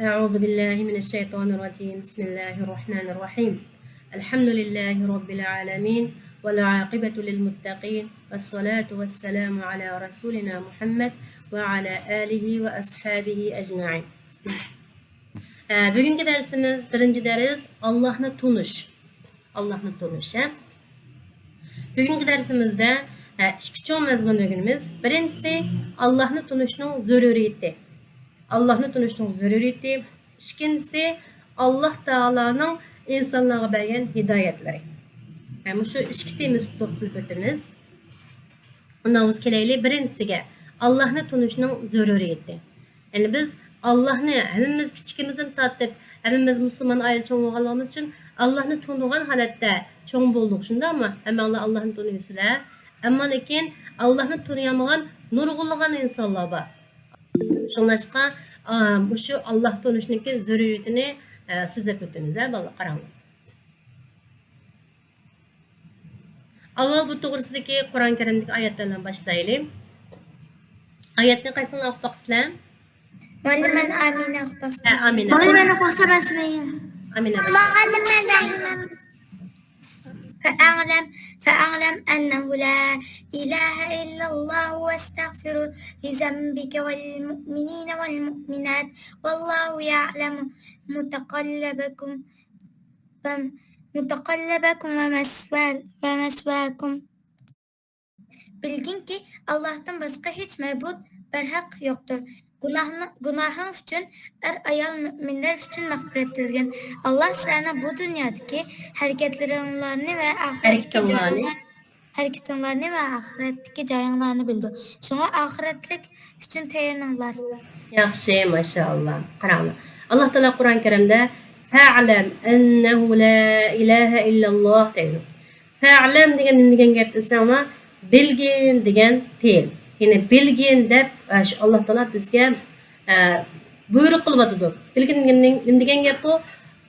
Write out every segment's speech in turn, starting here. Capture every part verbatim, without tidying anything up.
أعوذ بالله من الشيطان الرجيم. بسم الله الرحمن الرحيم. الحمد لله رب العالمين، والعاقبة للمتقين، والصلاة والسلام على رسولنا محمد وعلى آله وأصحابه أجمعين. ئە، بۈگۈنكى دەرسىمىز بىرىنچى دەرس، ئاللاھنى تونۇش. ئاللاھنى تونۇش، ھە؟ بۈگۈنكى دەرسىمىزدە، ئە، ئىككى چوڭ مەزمۇن ئۆگىنىمىز. بىرىنچىسى، ئاللاھنى تونۇشنىڭ زۆرۈرىيىتى. ئاللاھنى تونۇشنىڭ زۆرۈرىيىتى. ئىككىنچىسى، ئاللاھ تائالانىڭ ئىنسانلارغا بەرگەن ھىدايەتلىرى. ھە، مۇشۇ ئىككى تېما ئۈستىدە توختىلىپ ئۆتىمىز. ئۇنداق بولسا كېلەيلى بىرىنچىسىگە، ئاللاھنى تونۇشنىڭ زۆرۈرىيىتى. يەنى بىز ئاللاھنى ھەممىمىز كىچىكىمىزدىن تارتىپ، ھەممىمىز مۇسۇلمان ئائىلىدە چوڭ بولغانلىقىمىز ئۈچۈن ئاللاھنى تونۇغان ھالەتتە چوڭ بولدۇق، شۇنداقمۇ؟ ھەممەڭلار ئاللاھنى تونۇيسىلەر. ئەمما لېكىن ئاللاھنى تونۇيالمىغان نۇرغۇنلىغان ئىنسانلار بار. شۇڭلاشقا، ئا، مۇشۇ ئاللاھ تونۇشنىڭكى زۆرۈرىيىتىنى، ئە، سۆزلەپ ئۆتىمىز، ھە، بالىلار، قاراڭلار. ئاۋۋال بۇ توغرىسىدىكى قۇرئان كەرىمدىكى ئايەتلەر بىلەن باشلايلى. ئايەتنى قايسىڭلار ئوقۇپ باقىسىلەر؟ مۇئەللىم، مەن ئامىنە ئوقۇپ باقسام. ھە، ئامىنە. مۇئەللىم، مەن ئوقۇپ باقسام، مەن سۈمەييە. ئامىنە. مۇئەللىم، مەن رەھىمە. فاعلم، فاعلم أنه لا إله إلا الله واستغفر لذنبك وللمؤمنين والمؤمنات والله يعلم متقلبكم مۇتەقەللىبەكۇم ۋە مەسۋا-، ۋە مەسۋاكۇم. بىلگىنكى، ئاللاھتىن باشقا ھېچ مەبۇد بەرھەق يوقتۇر. گۇناھنى-، گۇناھىڭ ئۈچۈن ئەر-ئايال مۆمىنلەر ئۈچۈن مەغپىرەت تىلىگىن. ئاللاھ سىلەرنىڭ بۇ دۇنيادىكى ھەرىكەتلىرىڭلارنى ۋە ئاخىرەتتىكى ھەرىكىتىڭلارنى. جايىڭلار-، ھەرىكىتىڭلارنى ۋە ئاخىرەتتىكى جايىڭلارنى بىلىدۇ. شۇڭا ئاخىرەتلىك ئۈچۈن تەييارلىنىڭلار. ياخشى، ماشائاللا. قاراڭلار. ئاللاھ تائالا قۇرئان كەرىمدە «فاعلم أنه لا إله إلا الله» دەيدۇ. «فاعلم» دېگەن نېمە دېگەن گەپ دېسەڭلار، بىلگىن دېگەن پېئىل. يەنى بىلگىن دەپ، ئە، شۇ ئاللاھ تائالا بىزگە، ئە، بۇيرۇق قىلىۋاتىدۇ. بىلگىن دېگەن نېمە، نېمە دېگەن گەپ بۇ؟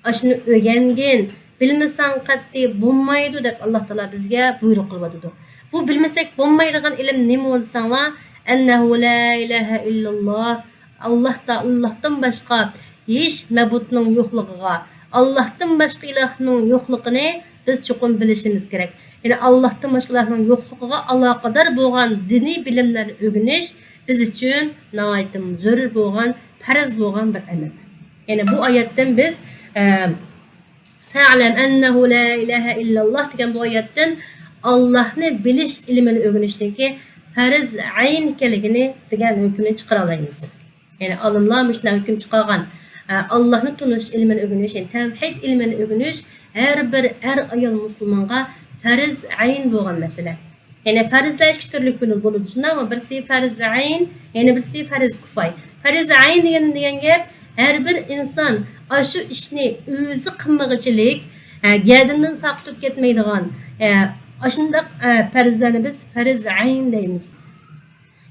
ئاشۇنى ئۆگەنگىن، بىلمىسەڭ قەتئىي بولمايدۇ دەپ ئاللاھ تائالا بىزگە بۇيرۇق قىلىۋاتىدۇ. بۇ بىلمىسەك بولمايدىغان ئىلىم نېمە دېسەڭلار، «أنه لا إله إلا الله»، ئاللاھ تا-، ئاللاھتىن باشقا ھېچ مەبۇدنىڭ يوقلۇقىغا، ئاللاھتىن باشقا ئىلاھنىڭ يوقلۇقىنى بىز چوقۇم بىلىشىمىز كېرەك. يەنى ئاللاھتىن باشقا ئىلاھنىڭ يوقلۇقىغا ئالاقىدار بولغان دىنىي بىلىملەرنى ئۆگىنىش بىز ئۈچۈن ناھايىتى زۆرۈر بولغان، پەرز بولغان بىر ئەمەل. يەنى بۇ ئايەتتىن بىز، ئە، «فاعلم أنه لا إله إلا الله» دېگەن بۇ ئايەتتىن ئاللاھنى بىلىش ئىلمىنى ئۆگىنىشنىڭكى پەرز ئەين ئىكەنلىكىنى دېگەن ھۆكۈمنى چىقىرالايمىز. يەنى ئالىملار مۇشۇنداق ھۆكۈم چىقارغان، ئە، ئاللاھنى تونۇش ئىلمىنى ئۆگىنىش، يەنى تەۋھىد ئىلمىنى ئۆگىنىش ھەر بىر ئەر-ئايال مۇسۇلمانغا پەرز ئەين بولغان مەسىلە. يەنى پەرزلەر ئىككى تۈرلۈك بولىدۇ، شۇنداقمۇ؟ بىرسى پەرز ئەين، يەنە بىرسى پەرز كۇفايە. پەرز ئەين دېگەن، دېگەن گەپ، ھەر بىر ئىنسان ئاشۇ ئىشنى ئۆزى قىلمىغۇچىلىك، ئە، گەدىنىدىن ساقىت تۇرۇپ كەتمەيدىغان، ئە، ئاشۇنداق، ئە، پەرزلەرنى بىز پەرز ئەين دەيمىز.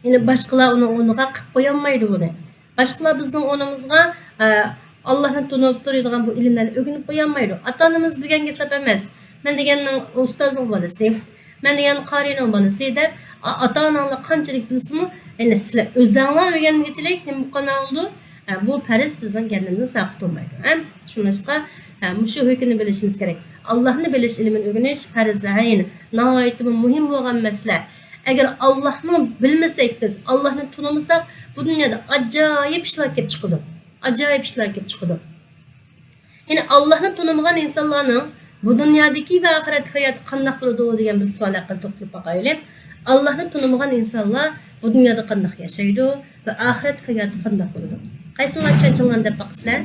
يەنى باشقىلار ئۇنىڭ ئورنىغا قىلىپ قويالمايدۇ بۇنى. باشقىلار بىزنىڭ ئورنىمىزغا، ئە، ئاللاھنى تونۇپ تۇرىدىغان بۇ ئىلىملەرنى ئۆگىنىپ قويالمايدۇ. ئاتا-ئانىمىز بىلگەنگە ھېساب ئەمەس. «مەن دېگەننىڭ ئۇستازنىڭ بالىسى، مەن دېگەن قارىينىڭ بالىسى» دەپ، ئا-، ئاتا-ئاناڭلار قانچىلىك بىلسىمۇ، يەنى سىلەر ئۆزەڭلار ئۆگەنمىگۈچىلىك نېمە بولغان بولىدۇ؟ ئە، بۇ پەرز بىزنىڭ گەدىنىمىزدىن ساقىت بولمايدۇ. ھە؟ شۇڭلاشقا، ئە، مۇشۇ ھۆكۈمنى بىلىشىمىز كېرەك. ئاللاھنى بىلىش ئىلمىنى ئۆگىنىش پەرز ئەين، ناھايىتىمۇ مۇھىم بولغان مەسىلە. ئەگەر ئاللاھنى بىلمىسەك بىز، ئاللاھنى تونۇمىساق، بۇ دۇنيادا ئاجايىپ ئىشلار كېلىپ چىقىدۇ. ئاجايىپ ئىشلار كېلىپ چىقىدۇ. يەنى ئاللاھنى تونۇمىغان ئىنسانلارنىڭ بۇ دۇنيادىكى ۋە ئاخىرەتتىكى ھاياتى قانداق بولىدۇ دېگەن بىر سوئال ھەققىدە توختىلىپ باقايلى. ئاللاھنى تونۇمىغان ئىنسانلار بۇ دۇنيادا قانداق ياشايدۇ ۋە ئاخىرەتتىكى ھاياتى قانداق بولىدۇ؟ قايسىڭلار چۈشەنچىڭلارنى دەپ باقىسىلەر؟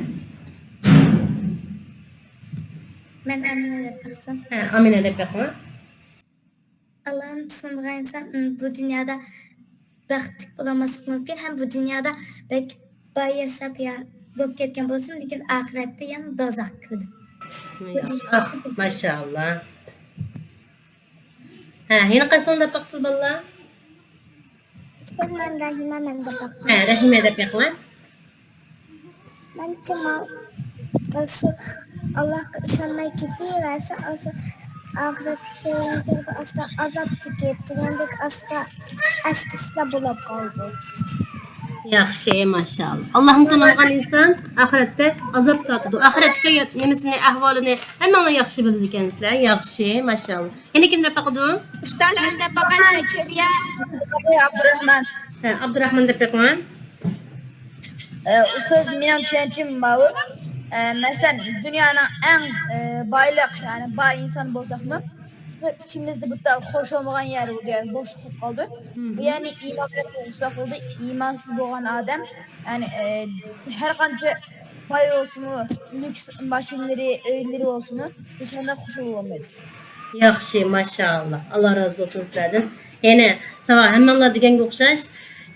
مەن ئامىنە دەپ باقسام. ھە، ئامىنە دەپ بېقىڭ. ئاللاھنى تونۇمىغان ئىنسان، ئىم، بۇ دۇنيادا بەختلىك بولالماسلىقى مۇمكىن ھەم بۇ دۇنيادا بەك باي ياشاپ يا بولۇپ كەتكەن بولسىمۇ، لېكىن ئاخىرەتتە يەنە دوزاخقا كىرىدۇ. ياخشى. ئاھ، ماشائاللا. ھە، يەنە قايسىڭلار دەپ باقىسىلەر بالىلار؟ ئۇستاز، مەن رەھىمە، مەن دەپ باقىمەن. ھە، رەھىمە دەپ بېقىڭلار. مەنچە، ماۋۇ ئاللاھقا ئىشەنمەي كېتىۋەرسە، ئاشۇ ئاخىرەتتە ئاستا ئازاب چېكىپ، دېگەندەك ئاستا ئەسكىسىلا بولاپ قالىدۇ. ياخشى، ماشائاللا. ئاللاھنى تونۇمىغان ئىنسان ئاخىرەتتە ئازاب تارتىدۇ. ئاخىرەتتىكى نېمىسىنى، ئەھۋالىنى ھەممىڭلار ياخشى بىلىدىكەنسىلەر. ياخشى، ماشائاللا. يەنە كىم دەپ باقىدۇ؟ ئۇستاز، مەن دەپ باقاي، شاكىر. ئابدۇراخمان. ھە، ئابدۇراخمان دەپ بېقىڭ. ئە، ئۇستاز، مېنىڭ چۈشەنچەم ماۋۇ. ئە، مەسىلەن، دۇنيانىڭ ئەڭ، ئە، بايلىق، يەنى باي ئىنسان بولساقمۇ، ئىچىمىزدە بىر تال خوش بولمىغان يەر، يەر بوشلۇق بولۇپ قالدى. بۇ يەرنى ئىمان بىلەن تولدۇرساق بولدى. ئىمانسىز بولغان ئادەم، يەنى، ئە، ھەر قانچە باي بولسىمۇ، ليۇكس ماشىنىلىرى، ئۆيلىرى بولسىمۇ، ھېچقانداق خۇشال بولالمايدۇ. ياخشى، ماشائاللا. ئاللا رازى بولسۇن سىلەردىن. يەنە ساڭا ھەممەڭلار دېگەنگە ئوخشاش،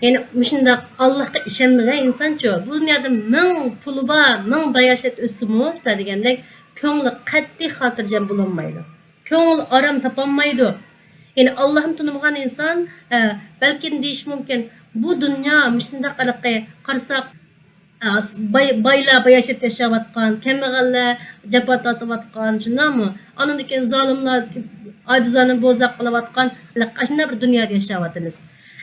يەنە مۇشۇنداق ئاللاھقا ئىشەنمىگەن ئىنسانچۇ، بۇ دۇنيادا مىڭ پۇلى بار، مىڭ باياشات ئۆتسىمۇ، سىلەر دېگەندەك كۆڭلى قەتئىي خاتىرجەم بولالمايدۇ. كۆڭلى ئارام تاپالمايدۇ. يەنى ئاللاھنى تونۇمىغان ئىنسان، ئە، بەلكىم دېيىشى مۇمكىن، بۇ دۇنيا مۇشۇنداق ھېلىقى قارىساق، ئە، باي-، بايلار باياشات ياشاۋاتقان، كەمبەغەللەر جاپا تارتىۋاتقان، شۇنداقمۇ؟ ئاندىن كېيىن زالىملار ئاجىزلارنى بوزەك قىلىۋاتقان، ئاشۇنداق بىر دۇنيادا ياشاۋاتىمىز.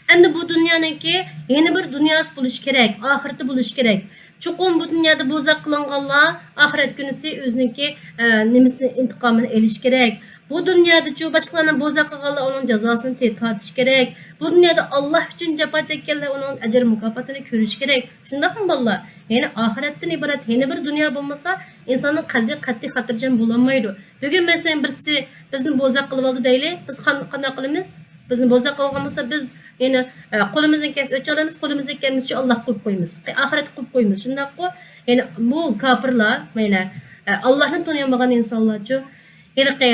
ئەمدى بۇ دۇنيانىڭكى يەنە بىر دۇنياسى بولۇشى كېرەك، ئاخىرىتى بولۇشى كېرەك. چوقۇم بۇ دۇنيادا بوزەك قىلىنغانلار ئاخىرەت كۈنىسى ئۆزىنىڭكى، ئە، نېمىسىنى، ئىنتىقامىنى ئېلىشى كېرەك. بۇ دۇنيادىچۇ باشقىلارنى بوزەك قىلغانلار ئۇنىڭ جازاسىنى تارتىشى كېرەك. بۇ دۇنيادا ئاللا ئۈچۈن جاپا چەككەنلەر ئۇنىڭ ئەجىر مۇكاپاتىنى كۆرۈشى كېرەك. شۇنداقمۇ بالىلار؟ يەنى ئاخىرەتتىن ئىبارەت يەنە بىر دۇنيا بولمىسا، ئىنساننىڭ قەلبى قەتئىي خاتىرجەم بولالمايدۇ. بۈگۈن مەسىلەن بىرسى بىزنى بوزەك قىلىۋالدى دەيلى، بىز قان-، قانداق قىلىمىز؟ بىزنى بوزەك قىلىۋالغان بولسا، بىز يەنە، ئە، قولىمىزدىن كەلسە ئۆچ ئالىمىز، قولىمىزدىن كەلمىسىچە ئاللاھقا قويۇپ قويىمىز. ئاخىرەتكە قويۇپ قويىمىز. شۇنداققۇ؟ يەنى بۇ كاپىرلار، يەنە، ئە، ئاللاھنى تونۇيالمىغان ئىنسانلارچۇ، ھېلىقى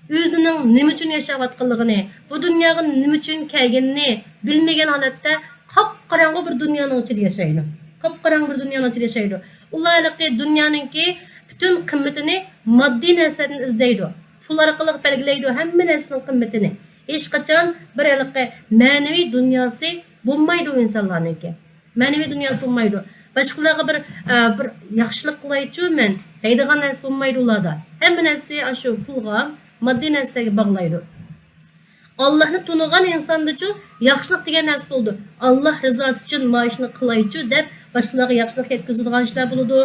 ئۆزىنىڭ نېمە ئۈچۈن ياشاۋاتقانلىقىنى، بۇ دۇنياغا نېمە ئۈچۈن كەلگىنىنى بىلمىگەن ھالەتتە قاپقاراڭغۇ بىر دۇنيانىڭ ئىچىدە ياشايدۇ. قاپقاراڭغۇ بىر دۇنيانىڭ ئىچىدە ياشايدۇ. ئۇلار ھېلىقى دۇنيانىڭكى پۈتۈن قىممىتىنى ماددىي نەرسىلەردىن ئىزدەيدۇ. پۇل ئارقىلىق بەلگىلەيدۇ ھەممە نەرسىنىڭ قىممىتىنى. ھېچقاچان بىر ھېلىقى مەنىۋى دۇنياسى بولمايدۇ ئۇ ئىنسانلارنىڭكى. مەنىۋى دۇنياسى بولمايدۇ. باشقىلارغا بىر، ئە، بىر ياخشىلىق قىلايچۇ مەن دەيدىغان نەرسە بولمايدۇ ئۇلاردا. ھەممە نەرسىسى ئاشۇ پۇلغا، ماددىي نەرسىلەرگە باغلايدۇ. ئاللاھنى تونۇغان ئىنساندىچۇ ياخشىلىق دېگەن نەرسە بولىدۇ. ئاللاھ رىزاسى ئۈچۈن مانا شۇنى قىلايچۇ دەپ باشقىلارغا ياخشىلىق يەتكۈزىدىغان ئىشلار بولىدۇ.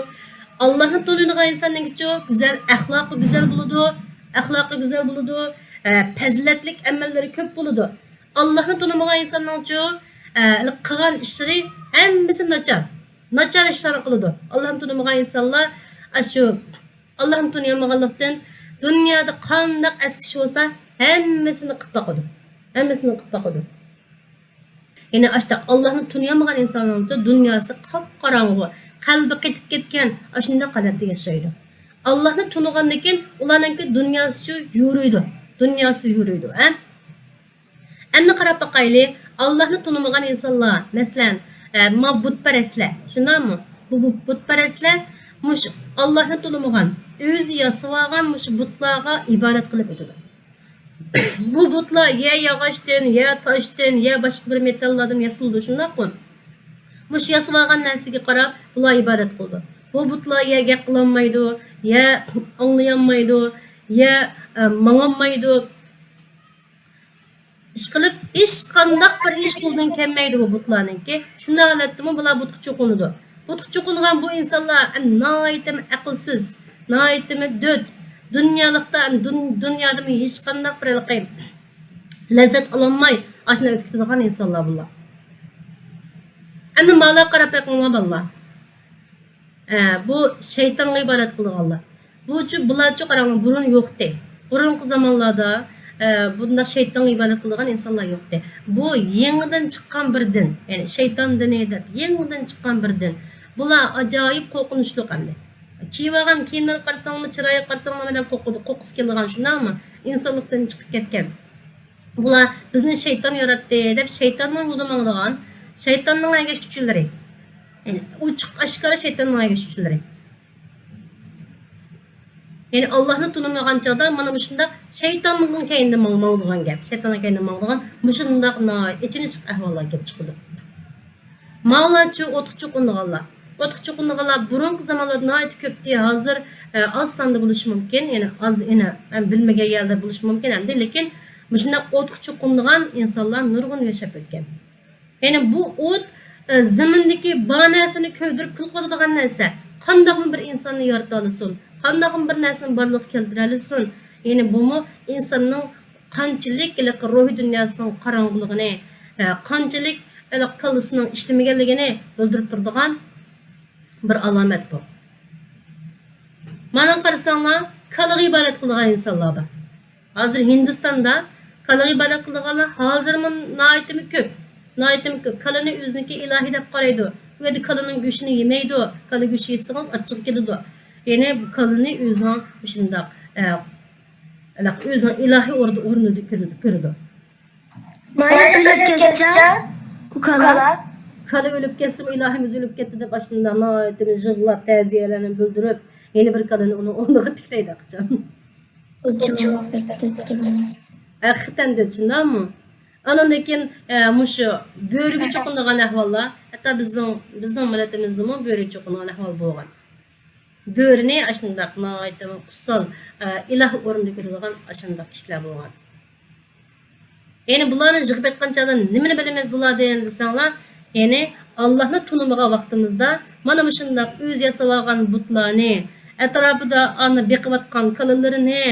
ئاللاھنى تونۇيدىغان ئىنساننىڭكىچۇ گۈزەل ئەخلاقى گۈزەل بولىدۇ. ئەخلاقى گۈزەل بولىدۇ. ئە، پەزىلەتلىك ئەمەللىرى كۆپ بولىدۇ. ئاللاھنى تونۇمىغان ئىنساننىڭچۇ، ئە، قىلغان ئىشلىرى ھەممىسى ناچار. ناچار ئىشلارنى قىلىدۇ. ئاللاھنى تونۇمىغان ئىنسانلار ئاشۇ ئاللاھنى تونۇيالمىغانلىقتىن دۇنيادا قانداق ئەسكى ئىش بولسا ھەممىسىنى قىلىپ باقىدۇ. ھەممىسىنى قىلىپ باقىدۇ. يەنى ئاشۇنداق ئاللاھنى تونۇيالمىغان ئىنسانلارنىڭچۇ دۇنياسى قاپقاراڭغۇ، قەلبى قېتىپ كەتكەن ئاشۇنداق ھالەتتە ياشايدۇ. ئاللاھنى تونۇغاندىن كېيىن ئۇلارنىڭكى دۇنياسىچۇ يورۇيدۇ. دۇنياسى يورۇيدۇ، ھە؟ ئەمدى قاراپ باقايلى، ئاللاھنى تونۇمىغان ئىنسانلار، مەسىلەن، ئە، ما بۇتپەرەسلەر، شۇنداقمۇ؟ بۇ، بۇ بۇتپەرەسلەر مۇشۇ ئاللاھنى تونۇمىغان، ئۆزى ياسىۋالغان مۇشۇ بۇتلارغا ئىبادەت قىلىپ ئۆتىدۇ. بۇ بۇتلار يا ياغاچتىن، يا تاشتىن، يا باشقا بىر مېتاللاردىن ياسىلىدۇ، شۇنداققۇ؟ مۇشۇ ياسىۋالغان نەرسىگە قاراپ بۇلار ئىبادەت قىلىدۇ. بۇ بۇتلار يا گەپ قىلالمايدۇ، يا ئاڭلىيالمايدۇ، يا، ئە، ماڭالمايدۇ. ئىشقىلىپ، ھېچقانداق بىر ئىش قولىدىن كەلمەيدۇ بۇ بۇتلارنىڭكى. شۇنداق ھالەتتىمۇ بۇلار بۇتقا چوقۇنىدۇ. بۇتقا چوقۇنغان بۇ ئىنسانلار، ئەم، ناھايىتى ئەقىلسىز، ناھايىتى دۆت. دۇنيالىقتا، ئەم، دۇن-، دۇنيادىمۇ ھېچقانداق بىر ھېلىقى لەززەت ئالالماي، ئاشۇنداق ئۆتۈپ كېتىدىغان ئىنسانلار بۇلار. ئەمدى مالا قاراپ بېقىڭلار، بالىلار. ئە، بۇ شەيتانغا ئىبادەت قىلىدىغانلار. بۇچۇ، بۇلارچۇ قاراڭلار، بۇرۇن يوقتى. بۇرۇنقى زامانلاردا، ئە، بۇنداق شەيتانغا ئىبادەت قىلىدىغان ئىنسانلار يوقتى. بۇ يېڭىدىن چىققان بىر دىن، يەنى شەيتان دىنى دەپ يېڭىدىن چىققان بىر دىن. بۇلار ئاجايىپ قورقۇنچلۇق ئەمدى. كىيىۋالغان كىيىملىرىگە قارىساڭلارمۇ، چىرايىغا قارىساڭلارمۇ ئادەم قورقىدۇ، قورققۇسى كېلىدىغان، شۇنداقمۇ؟ ئىنسانلىقتىن چىقىپ كەتكەن. بۇلار بىزنى شەيتان ياراتتى دەپ شەيتاننىڭ يولىدا ماڭىدىغان، شەيتاننىڭ ئەگەشكۈچىلىرى. يەنى ئوچۇق ئاشكارا شەيتاننىڭ ئەگەشكۈچىلىرى. يەنى ئاللاھنى تونۇمىغان چاغدا مانا مۇشۇنداق شەيتاننىڭ كەينىدە ماڭ-، ماڭىدىغان گەپ. شەيتاننىڭ كەينىدە ماڭىدىغان مۇشۇنداق ناھايىتى ئېچىنىشلىق ئەھۋاللار كېلىپ چىقىدۇ. ماڭىلارچۇ ئوتقا چوقۇنىدىغانلار. ئوتقا چوقۇنىدىغانلار بۇرۇنقى زامانلاردا ناھايىتى كۆپتى، ھازىر، ئە، ئاز ساندا بولۇشى مۇمكىن، يەنى ئاز، يەنە، ئەم، بىلمىگەن يەردە بولۇشى مۇمكىن ئەمدى، لېكىن مۇشۇنداق ئوتقا چوقۇنىدىغان ئىنسانلار نۇرغۇن ياشاپ ئۆتكەن. يەنى بۇ ئوت، ئە، زېمىندىكى بار نەرسىنى كۆيدۈرۈپ كۈل قىلىدىغان نەرسە. قانداقمۇ بىر ئىنساننى يارىتالىسۇن؟ قانداقمۇ بىر نەرسىنى بارلىققا كەلتۈرەلىسۇن؟ يەنى بۇمۇ ئىنساننىڭ قانچىلىك ھېلىقى روھىي دۇنياسىنىڭ قاراڭغۇلۇقىنى، ئە، قانچىلىك ھېلىقى كاللىسىنىڭ ئىشلىمىگەنلىكىنى بىلدۈرۈپ تۇرىدىغان بىر ئالامەت بۇ. مانا قارىساڭلار، كالىغا ئىبادەت قىلىدىغان ئىنسانلار بار. ھازىر ھىندىستاندا كالىغا ئىبادەت قىلىدىغانلار ھازىرمۇ ناھايىتىمۇ كۆپ. ناھايىتىمۇ كۆپ. كالىنى ئۆزىنىڭكى ئىلاھى دەپ قارايدۇ. ئۇ يەردە كالىنىڭ گۆشىنى يېمەيدۇ. كالا گۆشى يېسىڭىز ئاچچىقى كېلىدۇ. يەنى بۇ كالىنى ئۆزىنىڭ مۇشۇنداق، ئە، ئۆزىنىڭ ئىلاھى ئورنىدا، ئورنىدا كۆرىدۇ، كۆرىدۇ. مايا ئۆلۈپ كەتسە، ئۇ كالا. كالا ئۆلۈپ كەتسىمۇ، ئىلاھىمىز ئۆلۈپ كەتتى دەپ، ئاشۇنداق ناھايىتى يىغلاپ، تەزىيەلەرنى بىلدۈرۈپ، يەنە بىر كالىنى ئۇنىڭ ئورنىغا تىكلەيدۇ قاچان. ھەقىقەتەن دە، شۇنداقمۇ؟ ئاندىن كېيىن، ئە، مۇشۇ بۆرىگە چوقۇنىدىغان ئەھۋاللار، ھەتتا بىزنىڭ، بىزنىڭ مىللىتىمىزدىمۇ بۆرىگە چوقۇنىدىغان ئەھۋال بولغان. بۆرىنى ئاشۇنداق ناھايىتى قۇتسال، ئە، ئىلاھ ئورنىدا كۆرىدىغان ئاشۇنداق كىشىلەر بولغان. يەنى بۇلارنى يىغىپ ئېيتقان چاغدا نېمىنى بىلىمىز بۇلاردىن دېسەڭلار، يەنى ئاللاھنى تونۇمىغان ۋاقتىمىزدا مانا مۇشۇنداق ئۆزى ياساۋالغان بۇتلارنى، ئەتراپىدا ئانا بېقىۋاتقان كالىلىرىنى،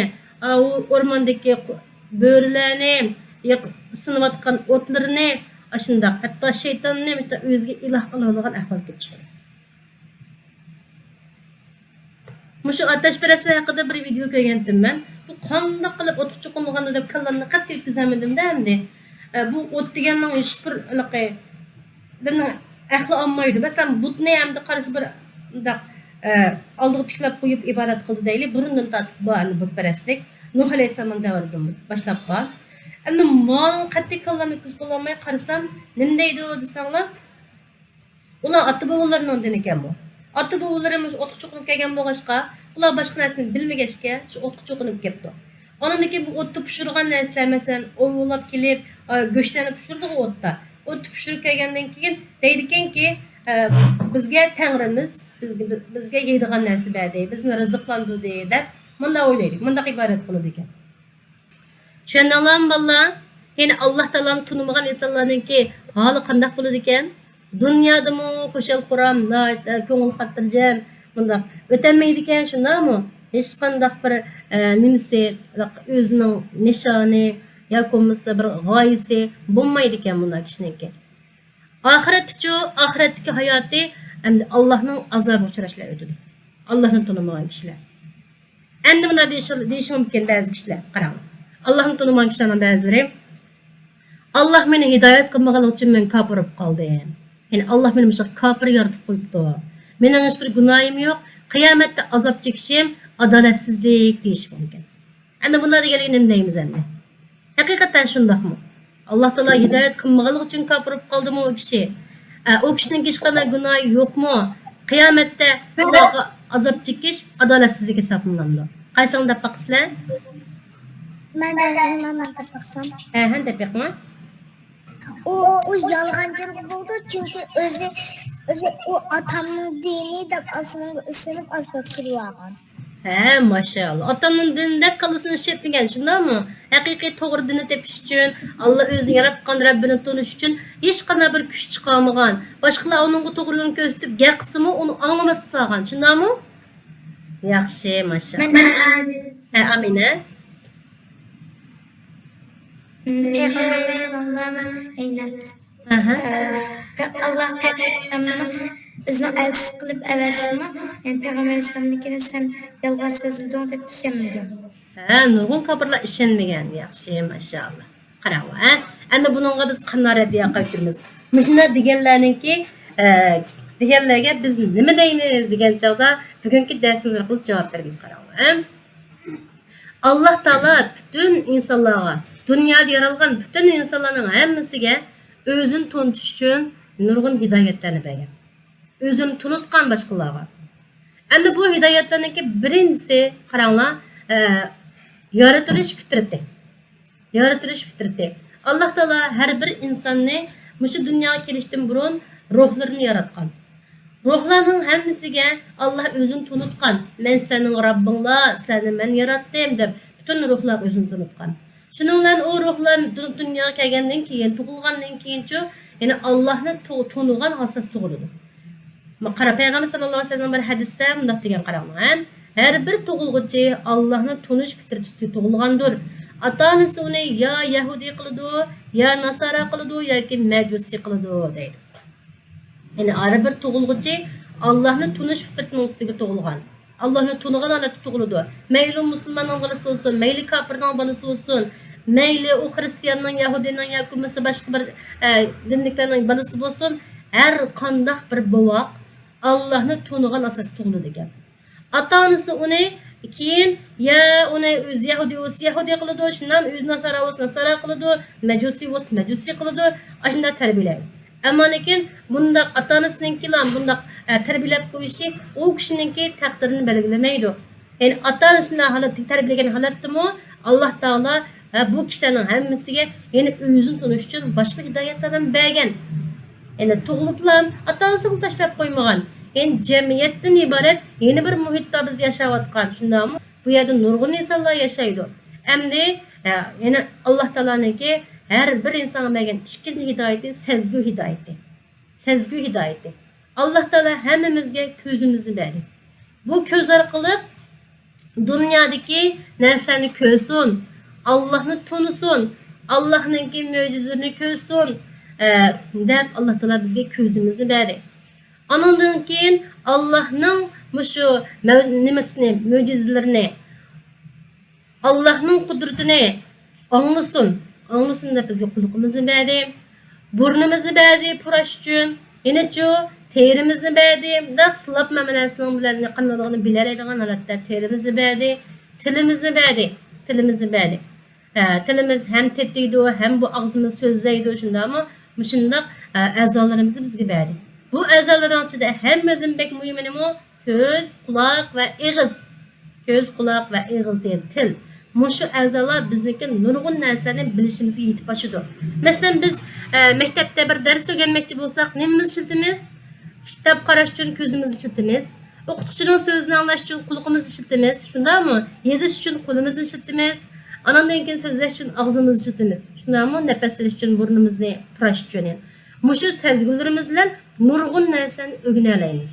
ئا، ئۇ ئورماندىكى قۇ-، بۆرىلەرنى، يېق-، سىنىۋاتقان ئوتلىرىنى، ئاشۇنداق ھەتتا شەيتاننى مۇشۇنداق ئۆزىگە ئىلاھ قىلىۋالىدىغان ئەھۋال كېلىپ چىقىدۇ. مۇشۇ ئاتەشپەرەسلەر ھەققىدە بىر ۋىدېئو كۆرگەنتىم مەن. بۇ قانداق قىلىپ ئوتقا چوقۇنغاندۇ دەپ كاللامنى قەتئىي ئۆتكۈزەلمىدىم-دە ئەمدى. ئە، بۇ ئوت دېگەننىڭ ھېچبىر ھېلىقى بىرنىڭ ئەقلى ئالمايدۇ. مەسىلەن، بۇتنى ئەمدى قارىسا بىر مۇنداق، ئە، ئالدىغا تىكلەپ قويۇپ ئىبادەت قىلدى دەيلى. بۇرۇندىن تارتىپ بار ئەمدى بۇتپەرەسلىك. نۇھ ئەلەيھىسسالامنىڭ دەۋرىدىن باشلاپ بار. ئەمدى ماڭا قەتئىي كاللامنى ئۆتكۈزۈپ بولالماي قارىسام، نېمە دەيدۇ دېسەڭلار، ئۇلار ئاتا-بوۋىلىرىنىڭ دىنى ئىكەن بۇ. ئاتا-بوۋىلىرى مۇشۇ ئوتقا چوقۇنۇپ كەلگەن بولغاچقا، ئۇلار باشقا نەرسىنى بىلمىگەچكە، شۇ ئوتقا چوقۇنۇپ كەپتۇ. ئاندىن كېيىن بۇ ئوتتا پىشۇرغان نەرسىلەر، مەسىلەن، ئوۋلاپ كېلىپ، ئا، گۆشلەرنى پىشۇرىدىغۇ ئوتتا. ئوتتا پىشۇرۇپ كەلگەندىن كېيىن دەيدىكەنكى، ئە، بىزگە تەڭرىمىز، بىزگە، بىزگە يەيدىغان نەرسە بەردى، بىزنى رىزىقلاندۇردى، دەپ مۇنداق ئويلايدىكەن، مۇنداق ئىبادەت قىلىدىكەن. چۈشەندىڭلارمۇ بالىلار؟ يەنى ئاللا تائالانى تونۇمىغان ئىنسانلارنىڭكى ھالى قانداق بولىدىكەن؟ دۇنيادىمۇ خۇشال-خۇرام، ناھايىتى كۆڭۈل خاتىرجەم، مۇنداق ئۆتەلمەيدىكەن، شۇنداقمۇ؟ ھېچقانداق بىر، ئە، نېمىسى، ئۆزىنىڭ نىشانى ياكى بولمىسا بىر غايىسى بولمايدىكەن بۇنداق كىشىنىڭكى. ئاخىرەتتىچۇ؟ ئاخىرەتتىكى ھاياتى ئەمدى ئاللانىڭ ئازابىغا ئۇچراش بىلەن ئۆتىدۇ. ئاللانى تونۇمىغان كىشىلەر. ئەمدى مۇنداق دېيىشى، دېيىشى مۇمكىن بەزى كىشىلەر، قاراڭ. ئاللانى تونۇمىغان كىشىلەرنىڭ بەزىلىرى، «ئاللا مېنى ھىدايەت قىلمىغانلىقى ئۈچۈن مەن كاپىر بولۇپ قالدىم.» يەنى، «ئاللا مېنى مۇشۇنداق كاپىر يارىتىپ قويۇپتۇ. مېنىڭ ھېچبىر گۇناھىم يوق. قىيامەتتە ئازاب چېكىشىم ئادالەتسىزلىك» دېيىشى مۇمكىن. ئەمدى بۇنداق دېگەنلىكى نېمە دەيمىز ئەمدى؟ ھەقىقەتەن شۇنداقمۇ؟ ئاللا تائالا ھىدايەت قىلمىغانلىقى ئۈچۈن كاپىر بولۇپ قالدىمۇ ئۇ كىشى؟ ئە، ئۇ كىشىنىڭ ھېچقانداق گۇناھى يوقمۇ؟ قىيامەتتە ئۇلارغا ئازاب چېكىش ئادالەتسىزلىك ھېسابلىنامدۇ؟ قايسىڭلار دەپ باقىسىلەر؟ مەن دەپ باقسام. ھە، ھە، دەپ بېقىڭلار. ئۇ، ئۇ يالغانچىلىق بولىدۇ، چۈنكى ئۆزى، ئۆزى ئۇ ئاتامنىڭ دىنى دەپ ئاسمانغا ئېسىلىپ ئاستا تۇرۇۋالغان. ھە، ماشائاللا. ئاتامنىڭ دىنى دەپ كاللىسىنى ئىشلەتمىگەن، شۇنداقمۇ؟ ھەقىقىي توغرا دىننى تېپىش ئۈچۈن، ئاللا ئۆزىنى ياراتقان رەببىنى تونۇش ئۈچۈن ھېچقانداق بىر كۈچ چىقارمىغان. باشقىلار ئۇنىڭغا توغرا يولنى كۆرسىتىپ گەپ قىلسىمۇ، ئۇنى ئاڭلىماسقا سالغان، شۇنداقمۇ؟ ياخشى، ماشائاللا. مەن ئامىنە. ھە، ئامىنە. پەيغەمبەر ئەلەيھىسسالام، ئەينەن. ئەھە. ئە، پە-، ئاللا پەيغەمبەرنى ئۆزىنىڭ ئەلچىسى قىلىپ ئەۋەتسىمۇ، يەنى پەيغەمبەر ئەلەيھىسسالامنىڭكىنى سەن يالغان سۆزلىدىڭ دەپ ئىشەنمىگەن. ھە، نۇرغۇن كاپىرلار ئىشەنمىگەن. ياخشى، ماشائاللا. قاراڭلار، ھە؟ ئەمدى بۇنىڭغا بىز قانداق رەددىيە قايتۇرىمىز؟ مۇشۇنداق دېگەنلەرنىڭكى، ئە، دېگەنلەرگە بىز نېمە دەيمىز دېگەن چاغدا بۈگۈنكى دەرسىمىز ئارقىلىق جاۋاب بېرىمىز، قاراڭلار، ھە؟ ئاللا تائالا پۈتۈن ئىنسانلارغا، دۇنيادا يارالغان پۈتۈن ئىنسانلارنىڭ ھەممىسىگە ئۆزىنى تونۇتۇش ئۈچۈن نۇرغۇن ھىدايەتلەرنى بەرگەن. ئۆزىنى تونۇتقان باشقىلارغا. ئەمدى بۇ ھىدايەتلەرنىڭكى بىرىنچىسى، قاراڭلار، ئە، يارىتىلىش پىترىتى. يارىتىلىش پىترىتى. ئاللا تائالا ھەر بىر ئىنساننى مۇشۇ دۇنياغا كېلىشتىن بۇرۇن روھلىرىنى ياراتقان. روھلارنىڭ ھەممىسىگە ئاللا ئۆزىنى تونۇتقان، «مەن سىلەرنىڭ رەببىڭلار، سىلەرنى مەن ياراتتىم» دەپ، پۈتۈن روھلارغا ئۆزىنى تونۇتقان. شۇنىڭ بىلەن ئۇ روھلار دۇ-، دۇنياغا كەلگەندىن كېيىن، تۇغۇلغاندىن كېيىنچۇ، يەنى ئاللاھنى تو-، تونۇغان ئاساس تۇغۇلىدۇ. ما-، قارا، پەيغەمبەر ساللاللاھۇ ئەلەيھى ۋەسەللەم بىر ھەدىستە مۇنداق دېگەن، قاراڭلار، ھە؟ ھەر بىر تۇغۇلغۇچى ئاللاھنى تونۇش فىترىتى ئۈستىگە تۇغۇلغاندۇر. ئاتا-ئانىسى ئۇنى يا يەھۇدىي قىلىدۇ، يا ناسارا قىلىدۇ ياكى مەجۇسىي قىلىدۇ، دەيدۇ. يەنى ھەر بىر تۇغۇلغۇچى ئاللاھنى تونۇش فىترىتىنىڭ ئۈستىگە تۇغۇلغان. ئاللاھنى تونۇغان ھالەتتە تۇغۇلىدۇ. مەيلى ئۇ مۇسۇلماننىڭ بالىسى بولسۇن، مەيلى كاپىرنىڭ بالىسى بولسۇن، مەيلى ئۇ خرىستىياننىڭ، يەھۇدىينىڭ ياكى بولمىسا باشقا بىر، ئە، دىندىكىلەرنىڭ بالىسى بولسۇن، ھەر قانداق بىر بوۋاق ئاللاھنى تونۇغان ئاساستا تۇغۇلىدىكەن. ئاتا-ئانىسى ئۇنى كېيىن يا ئۇنى ئۆزى يەھۇدىي بولسا يەھۇدىي قىلىدۇ، شۇنداقمۇ ئۆزى ناسارا بولسا ناسارا قىلىدۇ، مەجۇسىي بولسا مەجۇسىي قىلىدۇ، ئاشۇنداق تەربىيەلەيدۇ. ئەمما لېكىن بۇنداق ئاتا-ئانىسىنىڭكىلا بۇنداق، ئە، تەربىيەلەپ قويۇشى ئۇ كىشىنىڭكى تەقدىرىنى بەلگىلىمەيدۇ. يەنى ئاتا-ئانىسى شۇنداق ھالەتتە تەربىيەلىگەن ھالەتتىمۇ ئاللاھ تائالا، ئە، بۇ كىشىلەرنىڭ ھەممىسىگە يەنە ئۆزىنى تونۇش ئۈچۈن باشقا ھىدايەتلەرنى بەرگەن. يەنى تۇغۇلۇپلا ئاتا-ئانىسىنى تاشلاپ قويمىغان. يەنى جەمئىيەتتىن ئىبارەت يەنە بىر مۇھىتتا بىز ياشاۋاتقان، شۇنداقمۇ؟ بۇ يەردە نۇرغۇن ئىنسانلار ياشايدۇ. ئەمدى، ئە، يەنە ئاللاھ تائالانىڭكى ھەر بىر ئىنسانغا بەرگەن ئىككىنچى ھىدايىتى سەزگۈ ھىدايىتى. سەزگۈ ھىدايىتى. ئاللاھ تائالا ھەممىمىزگە كۆزىمىزنى بەردى. بۇ كۆز ئارقىلىق دۇنيادىكى نەرسىلەرنى كۆرسۇن، ئاللاھنى تونۇسۇن، ئاللاھنىڭكى مۆجىزىلىرىنى كۆرسۇن، ئە، دەپ ئاللاھ تائالا بىزگە كۆزىمىزنى بەردى. ئانىڭدىن كېيىن ئاللاھنىڭ مۇشۇ مە-، نېمىسىنى، مۆجىزىلىرىنى، ئاللاھنىڭ قۇدرىتىنى ئاڭلىسۇن، ئاڭلىسۇن دەپ بىزگە قۇلىقىمىزنى بەردى. بۇرنىمىزنى بەردى پۇراش ئۈچۈن. يەنىچۇ تېرىمىزنى بەردى. مۇنداق سىلاپ ھەممە نەرسىنىڭ بىلەن قانداقلىقىنى بىلەلەيدىغان ھالەتتە تېرىمىزنى بەردى. تىلىمىزنى بەردى. تىلىمىزنى بەردى. ھە، تىلىمىز ھەم تېتىيدۇ، ھەم بۇ ئاغزىمىز سۆزلەيدۇ، شۇنداقمۇ؟ مۇشۇنداق، ئە، ئەزالىرىمىزنى بىزگە بەردى. بۇ ئەزالارنىڭ ئىچىدە ھەممىدىن بەك مۇھىمى نېمە؟ كۆز، قۇلاق ۋە ئېغىز. كۆز، قۇلاق ۋە ئېغىز دېگەن تىل. مۇشۇ ئەزالار بىزنىڭكى نۇرغۇن نەرسىلەرنى بىلىشىمىزگە يېتىپ ئاشىدۇ. مەسىلەن، بىز، ئە، مەكتەپتە بىر دەرس ئۆگەنمەكچى بولساق، نېمىمىزنى ئىشلىتىمىز؟ كىتاب قاراش ئۈچۈن كۆزىمىزنى ئىشلىتىمىز. ئوقۇتقۇچىنىڭ سۆزىنى ئاڭلاش ئۈچۈن قۇلىقىمىزنى ئىشلىتىمىز، شۇنداقمۇ؟ يېزىش ئۈچۈن قولىمىزنى ئىشلىتىمىز. ئاناندىن كېيىن سۆزلەش ئۈچۈن ئاغزىمىزنى ئىشلىتىمىز، شۇنداقمۇ؟ نەپەس ئېلىش ئۈچۈن بۇرنىمىزنى پۇراش ئۈچۈن. مۇشۇ سەزگۈلىرىمىز بىلەن نۇرغۇن نەرسىلەرنى ئۆگىنەلەيمىز.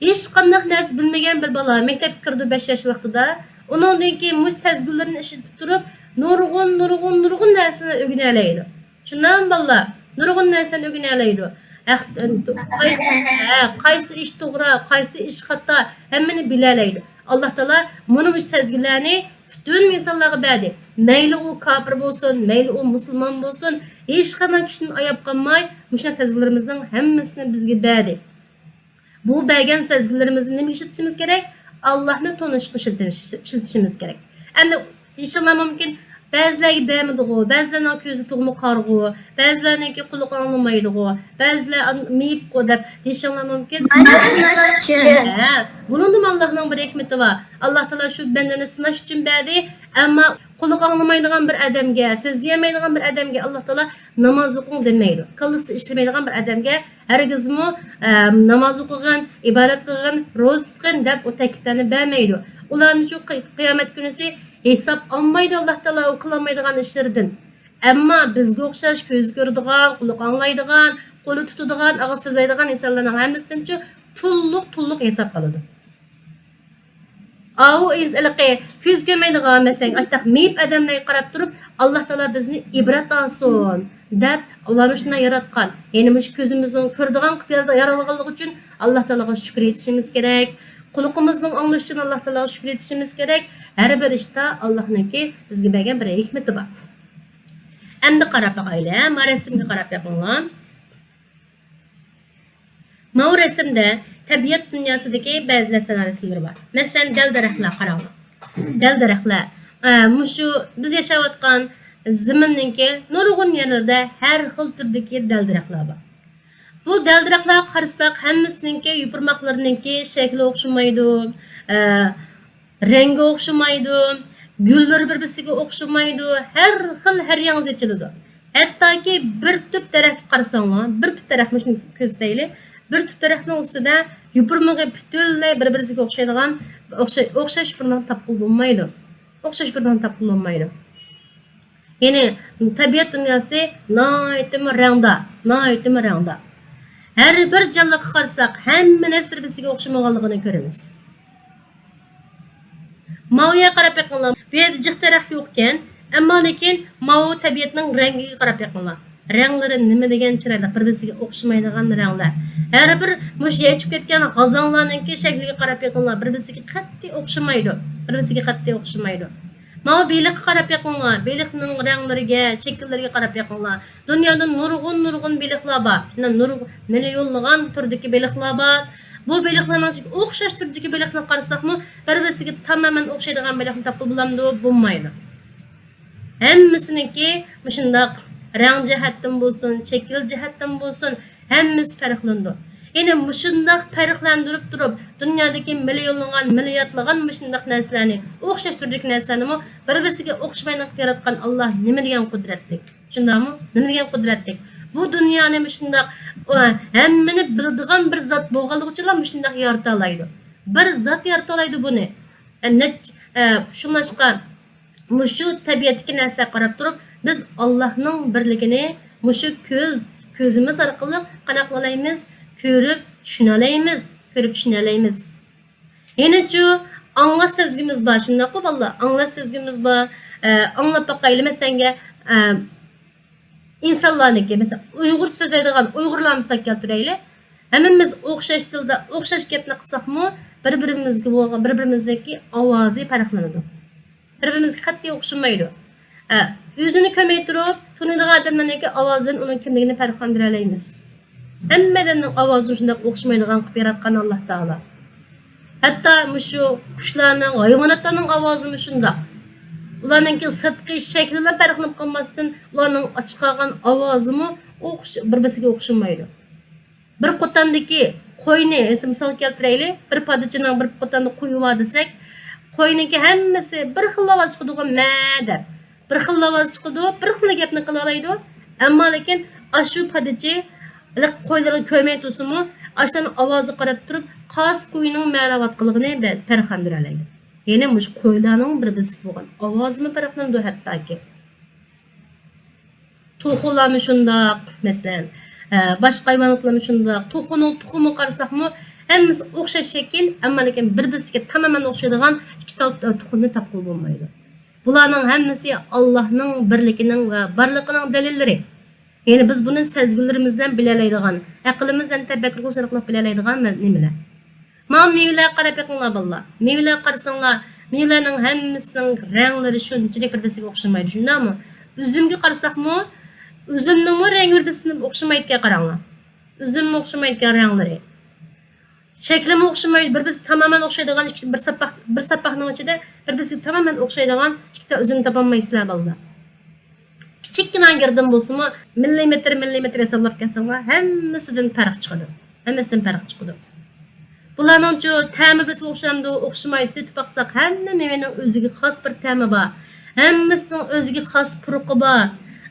ھېچقانداق نەرسە بىلمىگەن بىر بالا مەكتەپكە كىرىدۇ بەش ياش ۋاقتىدا. ئۇنىڭدىن كېيىن مۇشۇ سەزگۈلىرىنى ئىشلىتىپ تۇرۇپ، نۇرغۇن، نۇرغۇن، نۇرغۇن نەرسىنى ئۆگىنەلەيدۇ. شۇنداقمۇ بالىلار؟ نۇرغۇن نەرسىنى ئۆگىنەلەيدۇ. ھەق-، قايسى، ھە، قايسى ئىش توغرا، قايسى ئىش خاتا، ھەممىنى بىلەلەيدۇ. ئاللاھ تائالا مۇنۇ مۇشۇ سەزگۈلەرنى پۈتۈن ئىنسانلارغا بەردى. مەيلى ئۇ كاپىر بولسۇن، مەيلى ئۇ مۇسۇلمان بولسۇن، ھېچقانداق كىشىدىن ئاياپ قالماي، مۇشۇنداق سەزگۈلىرىمىزنىڭ ھەممىسىنى بىزگە بەردى. بۇ بەرگەن سەزگۈلىرىمىزنى نېمىگە ئىشلىتىشىمىز كېرەك؟ ئاللاھنى تونۇشقا ئىشلىتىش-، ئىشلىتىشىمىز كېرەك. ئەمدى دېيىشىڭلار مۇمكىن، بەزىلەرگە بەرمىدىغۇ، بەزىلەرنىڭ كۆزى تۇغما قارىغۇ، بەزىلەرنىڭكى قۇلىقى ئاڭلىمايدىغۇ، بەزىلەر ئان-، مېيىپقۇ دەپ دېيىشىڭلار مۇمكىن. مانا سىناش ئۈچۈن. ھە، بۇنىڭدىمۇ ئاللاھنىڭ بىر ھېكمىتى بار. ئاللاھ تائالا شۇ بەندىنى سىناش ئۈچۈن بەردى. ئەمما قۇلىقى ئاڭلىمايدىغان بىر ئادەمگە، سۆزلىيەلمەيدىغان بىر ئادەمگە ئاللاھ تائالا ناماز ئوقۇڭ دېمەيدۇ. كاللىسى ئىشلىمەيدىغان بىر ئادەمگە ھەرگىزمۇ، ئە، ناماز ئوقۇغىن، ئىبادەت قىلغىن، روزا تۇتقىن دەپ ئۇ تەكلىپلەرنى بەرمەيدۇ. ئۇلارنى شۇ قى-، قىيامەت كۈنىسى ھېساب ئالمايدۇ ئاللاھ تائالا ئۇ قىلالمايدىغان ئىشلىرىدىن. ئەمما بىزگە ئوخشاش كۆزى كۆرىدىغان، قۇلىقى ئاڭلايدىغان، قولى تۇتىدىغان، ئاغزى سۆزلەيدىغان ئىنسانلارنىڭ ھەممىسىدىنچۇ تولۇق، تولۇق ھېساب ئالىدۇ. ئاۋۇ ئىنس-، ھېلىقى كۆز كۆرمەيدىغان، مەسىلەن، ئاشۇنداق مېيىپ ئادەملەرگە قاراپ تۇرۇپ، ئاللاھ تائالا بىزنى ئىبرەت ئالسۇن دەپ، ئۇلارنى شۇنداق ياراتقان. يەنى مۇشۇ كۆزىمىزنىڭ كۆرىدىغان قىلىپ يارا-، يارالغانلىقى ئۈچۈن ئاللاھ تائالاغا شۈكۈر ئېيتىشىمىز كېرەك. قۇلىقىمىزنىڭ ئاڭلىشى ئۈچۈن ئاللاھ تائالاغا شۈكۈر ئېيتىشىمىز كېرەك. ھەر بىر ئىشتا ئاللاھنىڭكى بىزگە بەرگەن بىر ھېكمىتى بار. ئەمدى قاراپ باقايلى، ھە؟ ما رەسىمگە قاراپ بېقىڭلار. ماۋۇ رەسىمدە تەبىئەت دۇنياسىدىكى بەزى نەرسىلەر رەسىملىرى بار. مەسىلەن، دەل-دەرەخلەر قاراڭلار. دەل-دەرەخلەر. ئە، مۇشۇ بىز ياشاۋاتقان زېمىننىڭكى نۇرغۇن يەرلىرىدە ھەر خىل تۈردىكى دەل-دەرەخلەر بار. بۇ دەل-دەرەخلەرگە قارىساق، ھەممىسىنىڭكى يوپۇرماقلىرىنىڭكى شەكلى ئوخشىمايدۇ. ئە، رەڭگى ئوخشىمايدۇ، گۈللىرى بىر-بىرسىگە ئوخشىمايدۇ، ھەر خىل، ھەر ياڭزا ئېچىلىدۇ. ھەتتاكى بىر تۈپ دەرەخكە قارىساڭلار، بىر تۈپ دەرەخ، مۇشۇنى كۆزىتەيلى، بىر تۈپ دەرەخنىڭ ئۈستىدە يوپۇرمىقى پۈتۈنلەي بىر-بىرسىگە ئوخشايدىغان، ئوخشاي-، ئوخشاش يوپۇرماقنى تاپقىلى بولمايدۇ. ئوخشاش يوپۇرماقنى تاپقىلى بولمايدۇ. يەنى تەبىئەت دۇنياسى ناھايىتىمۇ رەڭدار، ناھايىتىمۇ رەڭدار. ھەر بىر جانلىققا قارىساق، ھەممە نەرسە بىر-بىرسىگە ئوخشىمىغانلىقىنى كۆرىمىز. ماۋۇ يەرگە قاراپ بېقىڭلار. بۇ يەردە جىق دەرەخ يوقكەن، ئەمما لېكىن ماۋۇ تەبىئەتنىڭ رەڭگىگە قاراپ بېقىڭلار. رەڭلىرى نېمە دېگەن چىرايلىق، بىر-بىرسىگە ئوخشىمايدىغان رەڭلەر. ھەر بىر مۇشۇ يەر چۈشۈپ كەتكەن غازاڭلارنىڭكى شەكلىگە قاراپ بېقىڭلار، بىر-بىرسىگە قەتئىي ئوخشىمايدۇ. بىر-بىرسىگە قەتئىي ئوخشىمايدۇ. ماۋۇ بېلىققا قاراپ بېقىڭلار، بېلىقنىڭ رەڭلىرىگە، شەكىللىرىگە قاراپ بېقىڭلار. دۇنيادا نۇرغۇن، نۇرغۇن بېلىقلار بار. شۇنداق نۇر-، مىليونلىغان تۈردىكى بېلىقلار بار. بۇ بېلىقلارنىڭ ئىچىدە ئوخشاش تۈردىكى بېلىقنى قارىساقمۇ، بىر-بىرسىگە تامامەن ئوخشايدىغان بېلىقنى تاپقىلى بولامدۇ؟ بولمايدۇ. ھەممىسىنىڭكى مۇشۇنداق رەڭ جەھەتتىن بولسۇن، شەكىل جەھەتتىن بولسۇن، ھەممىسى پەرقلىنىدۇ. يەنى مۇشۇنداق پەرقلەندۈرۈپ تۇرۇپ، دۇنيادىكى مىليونلىغان، مىلياردلىغان مۇشۇنداق نەرسىلەرنى، ئوخشاش تۈردىكى نەرسىلەرنىمۇ بىر-بىرسىگە ئوخشىمايدىغان قىلىپ ياراتقان ئاللا نېمە دېگەن قۇدرەتلىك؟ شۇنداقمۇ؟ نېمە دېگەن قۇدرەتلىك؟ بۇ دۇنيانى مۇشۇنداق، ئۇ، ھەممىنى بىلىدىغان بىر زات بولغانلىقى ئۈچۈنلا مۇشۇنداق يارىتالايدۇ. بىر زات يارىتالايدۇ بۇنى. ئە، نەچ-، ئە، شۇڭلاشقا مۇشۇ تەبىئەتتىكى نەرسىلەرگە قاراپ تۇرۇپ، بىز ئاللانىڭ بىرلىكىنى مۇشۇ كۆز، كۆزىمىز ئارقىلىق قانداق قىلالايمىز؟ كۆرۈپ چۈشىنەلەيمىز، كۆرۈپ چۈشىنەلەيمىز. يەنىچۇ، ئاڭلاش سەزگۈمىز بار، شۇنداققۇ بالىلار؟ ئاڭلاش سەزگۈمىز بار. ئە، ئاڭلاپ باقايلى، مەسىلەنگە، ئە، ئىنسانلارنىڭكى، مەسىلەن، ئۇيغۇرچە سۆزلەيدىغان ئۇيغۇرلار مىسال كەلتۈرەيلى. ھەممىمىز ئوخشاش تىلدا، ئوخشاش گەپنى قىلساقمۇ، بىر-بىرىمىزگە بولغان، بىر-بىرىمىزنىڭكى ئاۋازى پەرقلىنىدۇ. بىر-بىرىمىزگە قەتئىي ئوخشىمايدۇ. ئە، ئۆزىنى كۆرمەي تۇرۇپ، تونۇيدىغان ئادەملەرنىڭكى ئاۋازىدىن ئۇنىڭ كىملىكىنى پەرقلەندۈرەلەيمىز. ھەممە ئادەمنىڭ ئاۋازىنى شۇنداق ئوخشىمايدىغان قىلىپ ياراتقان ئاللا تائالا. ھەتتا مۇشۇ قۇشلارنىڭ، ھايۋاناتلارنىڭ ئاۋازىمۇ شۇنداق. ئۇلارنىڭكى سىرتقى شەكلىلا پەرقلىنىپ قالماستىن، ئۇلارنىڭ چىقارغان ئاۋازىمۇ ئوخش-، بىر-بىرسىگە ئوخشىمايدۇ. بىر قوتاندىكى قوينى، مىسال كەلتۈرەيلى، بىر پادىچىنىڭ بىر قوتاندا قويى بار دېسەك، قوينىڭكى ھەممىسى بىر خىل ئاۋاز چىقىدىغۇ، مە دەپ. بىر خىل ئاۋاز چىقىدۇ، بىر خىل گەپنى قىلالايدۇ. ئەمما لېكىن ئاشۇ پادىچى قويلىرىغا كۆرمەي تۇرسىمۇ، ئاشۇلارنىڭ ئاۋازىغا قاراپ تۇرۇپ، قايسى قوينىڭ مەرەۋاتقانلىقىنى بەزى پەرقلەندۈرەلەيدۇ. يەنى مۇشۇ قويلارنىڭ بىر-بىرسىگە بولغان ئاۋازىمۇ پەرقلىنىدۇ ھەتتاكى. توخۇلارمۇ شۇنداق، مەسىلەن، ئە، باشقا ھايۋاناتلارمۇ شۇنداق. توخۇنىڭ تۇخۇمىغا قارىساقمۇ، ھەممىسى ئوخشاش شەكىل، ئەمما لېكىن بىر-بىرسىگە تامامەن ئوخشايدىغان ئىككى تال، ئە، تۇخۇمنى تاپقىلى بولمايدۇ. بۇلارنىڭ ھەممىسى ئاللانىڭ بىرلىكىنىڭ ۋە بارلىقىنىڭ دەلىللىرى. يەنى بىز بۇنى سەزگۈلىرىمىز بىلەن بىلەلەيدىغان، ئەقلىمىز بىلەن تەپەككۇر قىلىش ئارقىلىق بىلەلەيدىغان مە-، نېمىلەر. مانا مېۋىلەرگە قاراپ بېقىڭلار، بالىلار. مېۋىلەرگە قارىساڭلار، مېۋىلەرنىڭ ھەممىسىنىڭ رەڭلىرى شۇنچىلىك بىر-بىرسىگە ئوخشىمايدۇ، شۇنداقمۇ؟ ئۈزۈمگە قارىساقمۇ، ئۈزۈمنىڭمۇ رەڭگى بىر-بىرسىگە ئوخشىمايدىكەن، قاراڭلار. ئۈزۈممۇ ئوخشىمايدىكەن رەڭلىرى. شەكلىمۇ ئوخشىمايدۇ، بىر-بىرسىگە تامامەن ئوخشايدىغان ئىككى، بىر ساپاق، بىر ساپاقنىڭ ئىچىدە بىر-بىرسىگە تامامەن ئوخشايدىغان ئىككى تال ئۈزۈمنى تاپالمايسىلەر، بالىلار. كىچىككىنە گىردىن بولسىمۇ، مىللىمېتىر، مىللىمېتىر ھېسابلاپ كەلسەڭلار، ھەممىسىدىن پەرق چىقىدۇ. ھەممىسىدىن پەرق چىقىدۇ. بۇلارنىڭچۇ تەمى بىرسىگە ئوخشامدۇ؟ ئوخشىمايدۇ. تېتىپ باقساق، ھەممە مېۋىنىڭ ئۆزىگە خاس بىر تەمى بار. ھەممىسىنىڭ ئۆزىگە خاس پۇرىقى بار.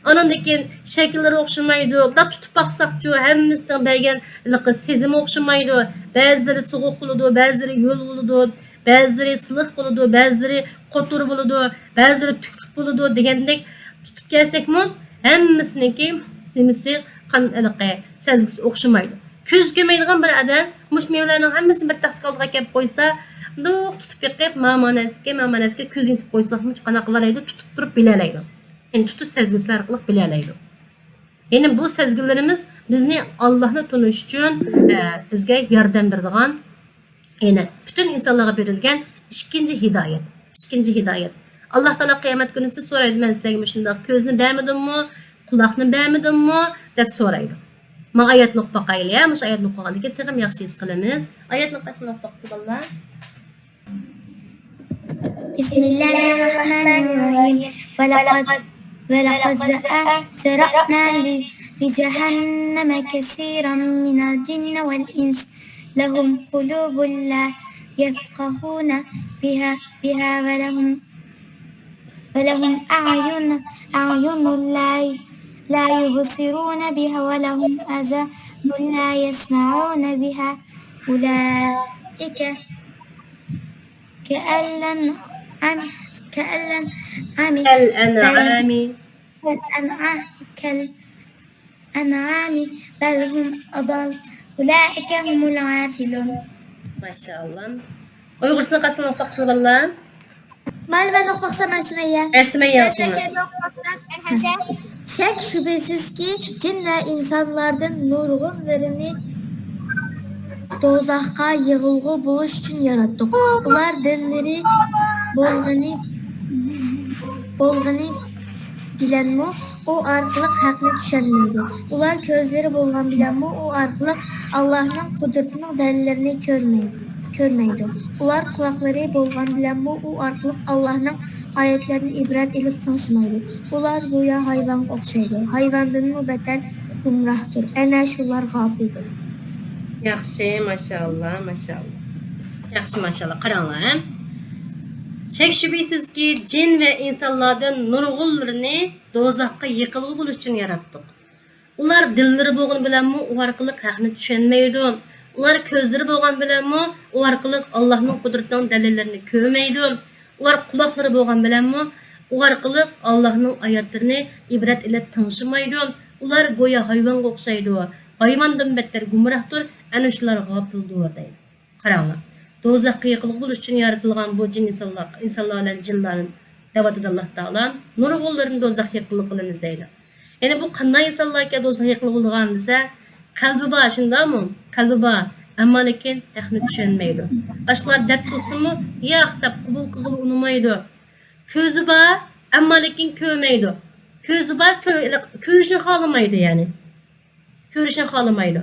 ئانىڭدىن كېيىن شەكىللىرى ئوخشىمايدۇ. مۇنداق تۇتۇپ باقساقچۇ، ھەممىسىنىڭ بەرگەن ھېلىقى سېزىمى ئوخشىمايدۇ. بەزىلىرى سوغۇق بولىدۇ، بەزىلىرى ھۆل بولىدۇ، بەزىلىرى سىلىق بولىدۇ، بەزىلىرى قوتۇر بولىدۇ، بەزىلىرى تۈكلۈك بولىدۇ دېگەندەك تۇتۇپ كەلسەكمۇ، ھەممىسىنىڭكى نېمىسى، قان ھېلىقى سەزگۈسى ئوخشىمايدۇ. كۆز كۆرمەيدىغان بىر ئادەم مۇشۇ مېۋىلەرنىڭ ھەممىسىنى بىر تەخسىگە ئالدىغا ئەكەپ قويسا، مۇنداق تۇتۇپ بېقىپ، مانا مانا نەرسىكەن، مانا مانا نەرسىكەن، كۆزىگە يېتىپ قويساقمۇ قانداق قىلالايدۇ؟ تۇتۇپ تۇرۇپ بىلەلەيدۇ. يەنى تۇتۇش سەزگۈسى ئارقىلىق بىلەلەيدۇ. يەنى بۇ سەزگۈلىرىمىز بىزنى ئاللاھنى تونۇش ئۈچۈن، ئە، بىزگە ياردەم بېرىدىغان، يەنى پۈتۈن ئىنسانلارغا بېرىلگەن ئىككىنچى ھىدايەت. ئىككىنچى ھىدايەت. ئاللاھ تائالا قىيامەت كۈنىسى سورايدۇ، مەن سىلەرگە مۇشۇنداق كۆزنى بەرمىدىممۇ، قۇلاقنى بەرمىدىممۇ دەپ سورايدۇ. مانا ئايەتنى ئوقۇپ باقايلى، ھە؟ مۇشۇ ئايەتنى ئوقۇغاندىن كېيىن تېخىمۇ ياخشى ھېس قىلىمىز. ئايەتنى قايسىنى ئوقۇپ باقسا بالىلار؟ بسم الله الرحمن الرحيم. ولقد، ولقد زرأ-، زرأنا ل-، لجهنم كثيرا من الجن والإنس لهم قلوب لا يفقهون بها، بها ولهم، ولهم أعين، أعين لا، لا يبصرون بها ولهم آذان لا يسمعون بها أولئك كالأنعام، كالأنعام، كالأنعام. كالأنعام، كالأنعام بل هم أضل أولئك هم الغافلون. ماشاءاللا. ئۇيغۇرچىسىنى قايسىنى ئوقۇپ باقسىلا بالىلار؟ مانا مەن ئوقۇپ باقسام، مەن سۈمەييە. ھە، سۈمەييە ئوقۇسۇن. شەك شۈبھىسىزكى، جىن ۋە ئىنسانلاردىن نۇرغۇنلىرىنى دوزاخقا يىغىلغۇ بولۇش ئۈچۈن ياراتتۇق. ئۇلار دىللىرى بولغىنى، بولغىنى بىلەنمۇ ئۇ ئارقىلىق ھەقنى چۈشەنمەيدۇ. ئۇلار كۆزلىرى بولغان بىلەنمۇ ئۇ ئارقىلىق ئاللاھنىڭ قۇدرىتىنىڭ دەلىللىرىنى كۆرمەيدۇ. كۆرمەيدۇ. ئۇلار قۇلاقلىرى بولغان بىلەنمۇ ئۇ ئارقىلىق ئاللاھنىڭ ئايەتلىرىنى ئىبرەت ئېلىپ تىڭشىمايدۇ. ئۇلار گويا ھايۋانغا ئوخشايدۇ. ھايۋاندىنمۇ بەتەر گۇمراھتۇر. ئەنە شۇلار غاپىلدۇر. ياخشى، ماشائاللا، ماشائاللا. ياخشى، ماشائاللا. قاراڭلار، ھە؟ شەك شۈبھىسىزكى، جىن ۋە ئىنسانلاردىن نۇرغۇنلىرىنى دوزاخقا يىقىلغۇ بولۇش ئۈچۈن ياراتتۇق. ئۇلار دىللىرى بولغان بىلەنمۇ ئۇ ئارقىلىق ھەقنى چۈشەنمەيدۇ. ئۇلار كۆزلىرى بولغان بىلەنمۇ ئۇ ئارقىلىق ئاللاھنىڭ قۇدرىتىنىڭ دەلىللىرىنى كۆرمەيدۇ. ئۇلار قۇلاقلىرى بولغان بىلەنمۇ ئۇ ئارقىلىق ئاللاھنىڭ ئايەتلىرىنى ئىبرەت ئېلىپ تىڭشىمايدۇ. ئۇلار گويا ھايۋانغا ئوخشايدۇ. ھايۋاندىن بەتتەر گۇمراھتۇر. ئەنە شۇلار غاپىلدۇر دەيدۇ. قاراڭلار، دوزاخقا يېقىنلىق بولۇش ئۈچۈن يارىتىلغان بۇ جىن ئىنسانلار، ئىنسانلار بىلەن جىنلارنى دەۋاتىدۇ ئاللاھ تائالا. نۇرغۇنلىرىنى دوزاخقا يېقىنلىق قىلىمىز دەيدۇ. يەنى بۇ قانداق ئىنسانلاركەن دوزاخقا يېقىنلىق بولىدىغان دېسە، قەلبى بار، شۇنداقمۇ؟ قەلبى بار، ئەمما لېكىن ھەقنى چۈشەنمەيدۇ. باشقىلار دەپ تۇرسىمۇ، ياق دەپ قوبۇل قىلغىلى ئۇنىمايدۇ. كۆزى بار، ئەمما لېكىن كۆرمەيدۇ. كۆزى بار، كۆ-، كۆرۈشنى خالىمايدۇ يەنى. كۆرۈشنى خالىمايدۇ.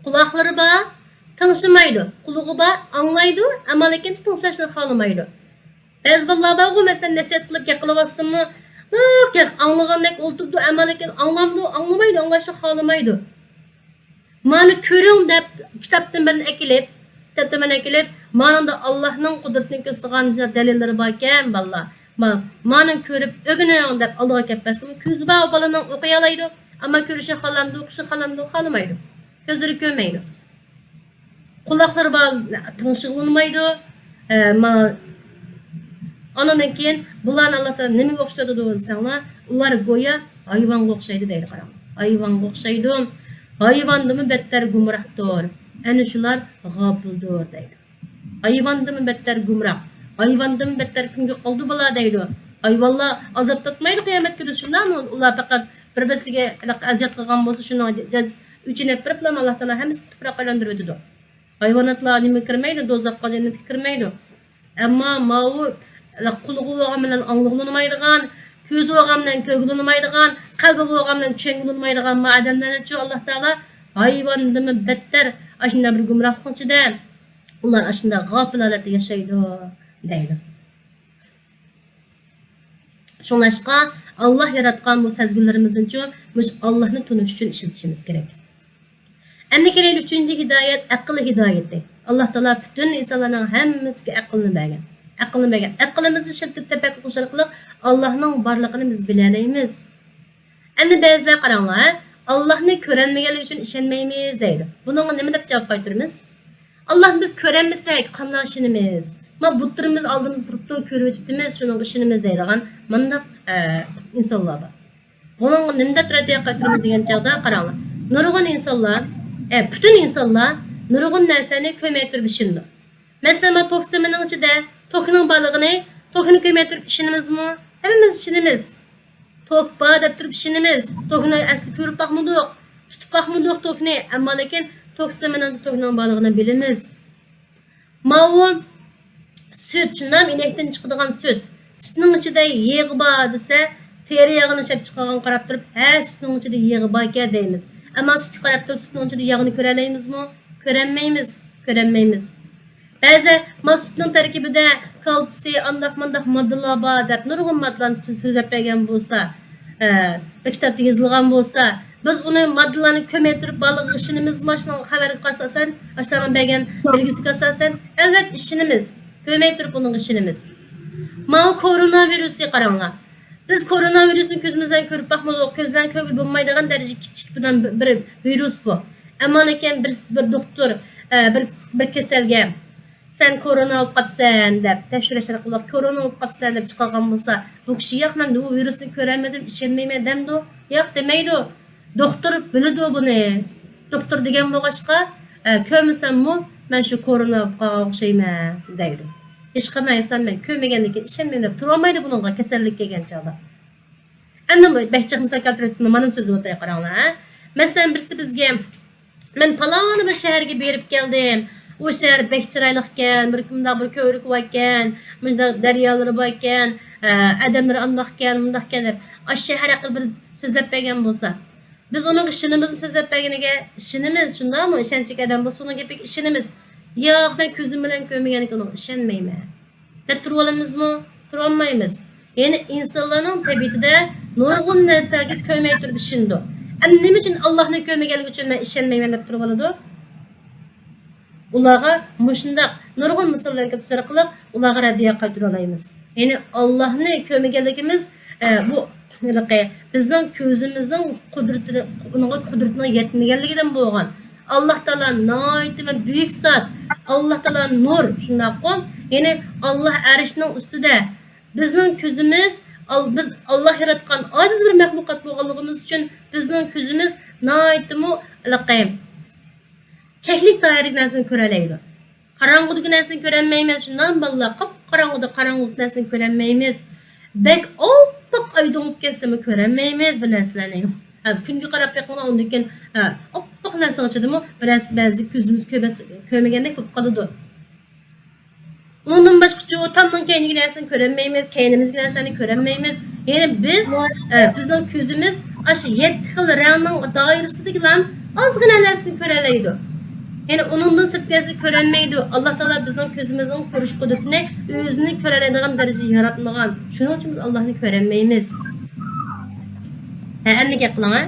قۇلاقلىرى بار، تىڭشىمايدۇ. قۇلىقى بار، ئاڭلايدۇ، ئەمما لېكىن تىڭشاشنى خالىمايدۇ. بەزى بالىلار بارغۇ، مەسىلەن، نەسىھەت قىلىپ گەپ قىلىۋاتسىمۇ، ياق، ئاڭلىغاندەك ئولتۇرىدۇ، ئەمما لېكىن ئاڭلامدۇ، ئاڭلىمايدۇ، ئاڭلاشنى خالىمايدۇ. مانا كۆرۈڭ دەپ كىتابتىن بىرنى ئەكېلىپ، كىتابتىن بىرنى ئەكېلىپ، مانىڭدا ئاللاھنىڭ قۇدرىتىنى كۆرسىتىدىغان دەلىللىرى باركەن، بالىلار. ما-، مانىنى كۆرۈپ ئۆگىنىڭ دەپ ئالدىغا كەپ بەرسىمۇ، كۆزى بار بالىنىڭ ئوقۇيالايدۇ، ئەمما كۆرۈشنى خالامدۇ، ئوقۇشنى خالامدۇ، خالىمايدۇ. كۆزلىرى كۆرمەيدۇ. قۇلاقلىرى بار، تىڭشىغىلى ئۇنىمايدۇ. ئە، ما-، ئانىڭدىن كېيىن بۇلارنى ئاللاھ تائالا نېمىگە ئوخشىتىۋاتىدۇ دېسەڭلار، ئۇلار گويا ھايۋانغا ئوخشايدۇ دەيدۇ، قاراڭ. ھايۋانغا ئوخشايدۇ. ھايۋاندىنمۇ بەتتەر گۇمراھتۇر. ئەنە شۇلار غاپىلدۇر دەيدۇ. ھايۋاندىنمۇ بەتتەر گۇمراھ. ھايۋاندىنمۇ بەتتەر كۈنگە قالدى بۇلار دەيدۇ. ھايۋانلار ئازاب تارتمايدۇ قىيامەت كۈنى، شۇنداقمۇ؟ ئۇلار پەقەت بىر-بىرسىگە ئەزىيەت قىلغان بولسا، شۇنىڭ جازاسى ئۆچىنى ئېلىپ بېرىپلا ئاللاھ تائالا ھەممىسىنى تۇپراققا ئايلاندۇرۇۋېتىدۇ. ھايۋاناتلار نېمىگە كىرمەيدۇ؟ دوزاخقا، جەننەتكە كىرمەيدۇ. ئەمما ماۋۇ قۇلىقى بولغان بىلەن ئاڭلىغىلى ئۇنىمايدىغان، كۆزى بولغان بىلەن كۆرگىلى ئۇنىمايدىغان، قەلبى بولغان بىلەن چۈشەنگىلى ئۇنىمايدىغان ما ئادەملەرنىچۇ ئاللاھ تائالا ھايۋاندىنمۇ بەتتەر ئاشۇنداق بىر گۇمراھلىقنىڭ ئىچىدە، ئۇلار ئاشۇنداق غاپىل ھالەتتە ياشايدۇ دەيدۇ. شۇڭلاشقا، ئاللاھ ياراتقان بۇ سەزگۈلىرىمىزنىچۇ مۇشۇ ئاللاھنى تونۇش ئۈچۈن ئىشلىتىشىمىز كېرەك. ئەمدى كېلەيلى ئۈچىنچى ھىدايەت، ئەقىل ھىدايىتى. ئاللاھ تائالا پۈتۈن ئىنسانلارنىڭ ھەممىسىگە ئەقىلنى بەرگەن. ئەقىلنى بەرگەن. ئەقلىمىزنى ئىشلىتىپ تەپەككۇر قىلىش ئارقىلىق ئاللاھنىڭ بارلىقىنى بىز بىلەلەيمىز. ئەمدى بەزىلەر قاراڭلار، ھە؟ ئاللاھنى كۆرەلمىگەنلىكى ئۈچۈن ئىشەنمەيمىز دەيدۇ. بۇنىڭغا نېمە دەپ جاۋاب قايتۇرىمىز؟ ئاللاھنى بىز كۆرەلمىسەك، قانداق ئىشىنىمىز؟ ما بۇتلىرىمىز ئالدىمىزدا تۇرۇپتۇ، كۆرۈۋېتىپتىمىز، شۇنىڭغا ئىشىنىمىز دەيدىغان مۇنداق، ئە، ئىنسانلار بار. بۇنىڭغا نېمە دەپ رەددىيە قايتۇرىمىز دېگەن چاغدا قاراڭلار. نۇرغۇن ئىنسانلار، ئە، پۈتۈن ئىنسانلار نۇرغۇن نەرسىنى كۆرمەي تۇرۇپ ئىشىنىدۇ. مەسىلەن، مانا توك سىمىنىڭ ئىچىدە توكنىڭ بارلىقىنى، توكنى كۆرمەي تۇرۇپ ئىشىنىمىزمۇ؟ ھەممىمىز ئىشىنىمىز. توك بار دەپ تۇرۇپ ئىشىنىمىز. توكنى ئەسلى كۆرۈپ باقمىدۇق، تۇتۇپ باقمىدۇق توكنى. ئەمما لېكىن توك سىمىنىڭ توكنىڭ بارلىقىنى بىلىمىز. ماۋۇ سۈت، شۇنداقمۇ؟ ئىنەكتىن چىقىدىغان سۈت. سۈتنىڭ ئىچىدە يېغى بار دېسە، تېرە ياغىنى ئىشلەپ چىقارغانغا قاراپ تۇرۇپ، ھە، سۈتنىڭ ئىچىدە يېغى باركەن دەيمىز. ئەمما سۈتكە قاراپ تۇرۇپ، سۈتنىڭ ئىچىدە ياغنى كۆرەلەيمىزمۇ؟ كۆرەلمەيمىز، كۆرەلمەيمىز. بەزىلەر ما سۈتنىڭ تەركىبىدە كالتسىي، ئانداق مانداق ماددىلار بار دەپ نۇرغۇن ماددىلارنى سۆزلەپ بەرگەن بولسا، ئە، بىر كىتابتا يېزىلغان بولسا، بىز ئۇنى ماددىلارنى كۆرمەي تۇرۇپ بارلىقىغا ئىشىنىمىزمۇ؟ ئاشۇنىڭ خەۋەرگە ئاساسەن، ئاشۇلارنىڭ بەرگەن بىلگىسىگە ئاساسەن، ئەلۋەتتە ئىشىنىمىز. كۆرمەي تۇرۇپ ئۇنىڭغا ئىشىنىمىز. ماۋۇ كورونا ۋىرۇسى قاراڭلار. بىز كورونا ۋىرۇسنى كۆزىمىز بىلەن كۆرۈپ باقمىدۇق، كۆز بىلەن كۆرگىلى بولمايدىغان دەرىجىدە كىچىك بىر، بىر ۋىرۇس بۇ. ئەمما لېكىن بىر، بىر دوختۇر، ئە، بىر، بىر كېسەلگە سەن كورونا بولۇپ قاپسەن دەپ تەكشۈرۈش ئارقىلىق كورونا بولۇپ قاپسەن دەپ چىقارغان بولسا، بۇ كىشى ياق، مەن بۇ ۋىرۇسنى كۆرەلمىدىم، ئىشەنمەيمەن دەمدۇ؟ ياق دېمەيدۇ. دوختۇر بىلىدۇ بۇنى. دوختۇر دېگەن بولغاچقا، ئە، كۆرمىسەممۇ مەن شۇ كورونا بولۇپ قالغان ئوخشايمەن دەيدۇ. ھېچقانداق ئىنسان مەن كۆرمىگەندىن كېيىن ئىشەنمەيمەن دەپ تۇرالمايدۇ بۇنىڭغا، كېسەللىك كەلگەن چاغدا. ئەمدى بەك جىق مىسال كەلتۈرۈۋەتتىم، مانا سۆزلەۋاتاي قاراڭلار، ھە. مەسىلەن، بىرسى بىزگە، مەن پالان بىر شەھەرگە بېرىپ كەلدىم، ئۇ شەھەر بەك چىرايلىقكەن، بىر مۇنداق بىر كۆۋرۈكى باركەن، مۇنداق دەريالىرى باركەن، ئە، ئادەملىرى ئانداقكەن، مۇنداقكەن دەپ، ئاشۇ شەھەر ھەققىدە بىر سۆزلەپ بەرگەن بولسا، بىز ئۇنىڭغا ئىشىنىمىزمۇ؟ سۆزلەپ بەرگىنىگە ئىشىنىمىز، شۇنداقمۇ؟ ئىشەنچلىك ئادەم بولسا ئۇنىڭ گېپىگە ئىشىنىمىز. ياق، مەن كۆزۈم بىلەن كۆرمىگەنلىكىن ئۇنىڭغا ئىشەنمەيمەن دەپ تۇرۇۋالىمىزمۇ؟ تۇرۇۋالمايمىز. يەنى ئىنسانلارنىڭ تەبىئىتىدە نۇرغۇن نەرسىلەرگە كۆرمەي تۇرۇپ ئىشىنىدۇ. ئەمدى نېمە ئۈچۈن ئاللاھنى كۆرمىگەنلىكى ئۈچۈن مەن ئىشەنمەيمەن دەپ تۇرۇۋالىدۇ؟ ئۇلارغا مۇشۇنداق نۇرغۇن مىساللارنى كەلتۈرۈش ئارقىلىق ئۇلارغا رەددىيە قايتۇرۇۋالايمىز. يەنى ئاللاھنى كۆرمىگەنلىكىمىز، ئە، بۇ ھېلىقى بىزنىڭ كۆزىمىزنىڭ قۇدرىتىنى، ئۇنىڭغا قۇدرىتىنىڭ يەتمىگەنلىكىدىن بولغان. ئاللاھ تائالا ناھايىتى بىر بۈيۈك زات. ئاللاھ تائالا نۇر، شۇنداققۇ؟ يەنى ئاللاھ ئەرشنىڭ ئۈستىدە. بىزنىڭ كۆزىمىز، ئال-، بىز ئاللاھ ياراتقان ئاجىز بىر مەخلۇقات بولغانلىقىمىز ئۈچۈن بىزنىڭ كۆزىمىز ناھايىتىمۇ ھېلىقى چەكلىك دائىرىدىكى نەرسىنى كۆرەلەيدۇ. قاراڭغۇدىكى نەرسىنى كۆرەلمەيمىز، شۇنداقمۇ بالىلار؟ قاپقاراڭغۇدا قاراڭغۇلۇق نەرسىنى كۆرەلمەيمىز. بەك ئاپئاق ئايدىڭ بولۇپ كەتسىمۇ كۆرەلمەيمىز بۇ نەرسىلەرنى. ھە، كۈنگە قاراپ بېقىڭلار، ئۇندىن كېيىن، ھە، ئاپئاق نەرسىنىڭ ئىچىدىمۇ بىرەرسى، بەزىدە كۆزىمىز كۆرمەس-، كۆرمىگەندەك بولۇپ قالىدۇ. ئۇنىڭدىن باشقىچۇ تامنىڭ كەينىدىكى نەرسىنى كۆرەلمەيمىز، كەينىمىزدىكى نەرسىلەرنى كۆرەلمەيمىز. يەنى بىز، ئە، بىزنىڭ كۆزىمىز ئاشۇ يەتتە خىل رەڭنىڭ دائىرىسىدىكىلا ئازغىنە نەرسىنى كۆرەلەيدۇ. يەنى ئۇنىڭدىن سىرتقى نەرسىنى كۆرەلمەيدۇ. ئاللاھ تائالا بىزنىڭ كۆزىمىزنىڭ كۆرۈش قۇدرىتىنى ئۆزىنى كۆرەلەيدىغان دەرىجىدە ياراتمىغان. شۇنىڭ ئۈچۈن بىز ئاللاھنى كۆرەلمەيمىز. ھە، ئەمدى گەپ قىلىڭ، ھە؟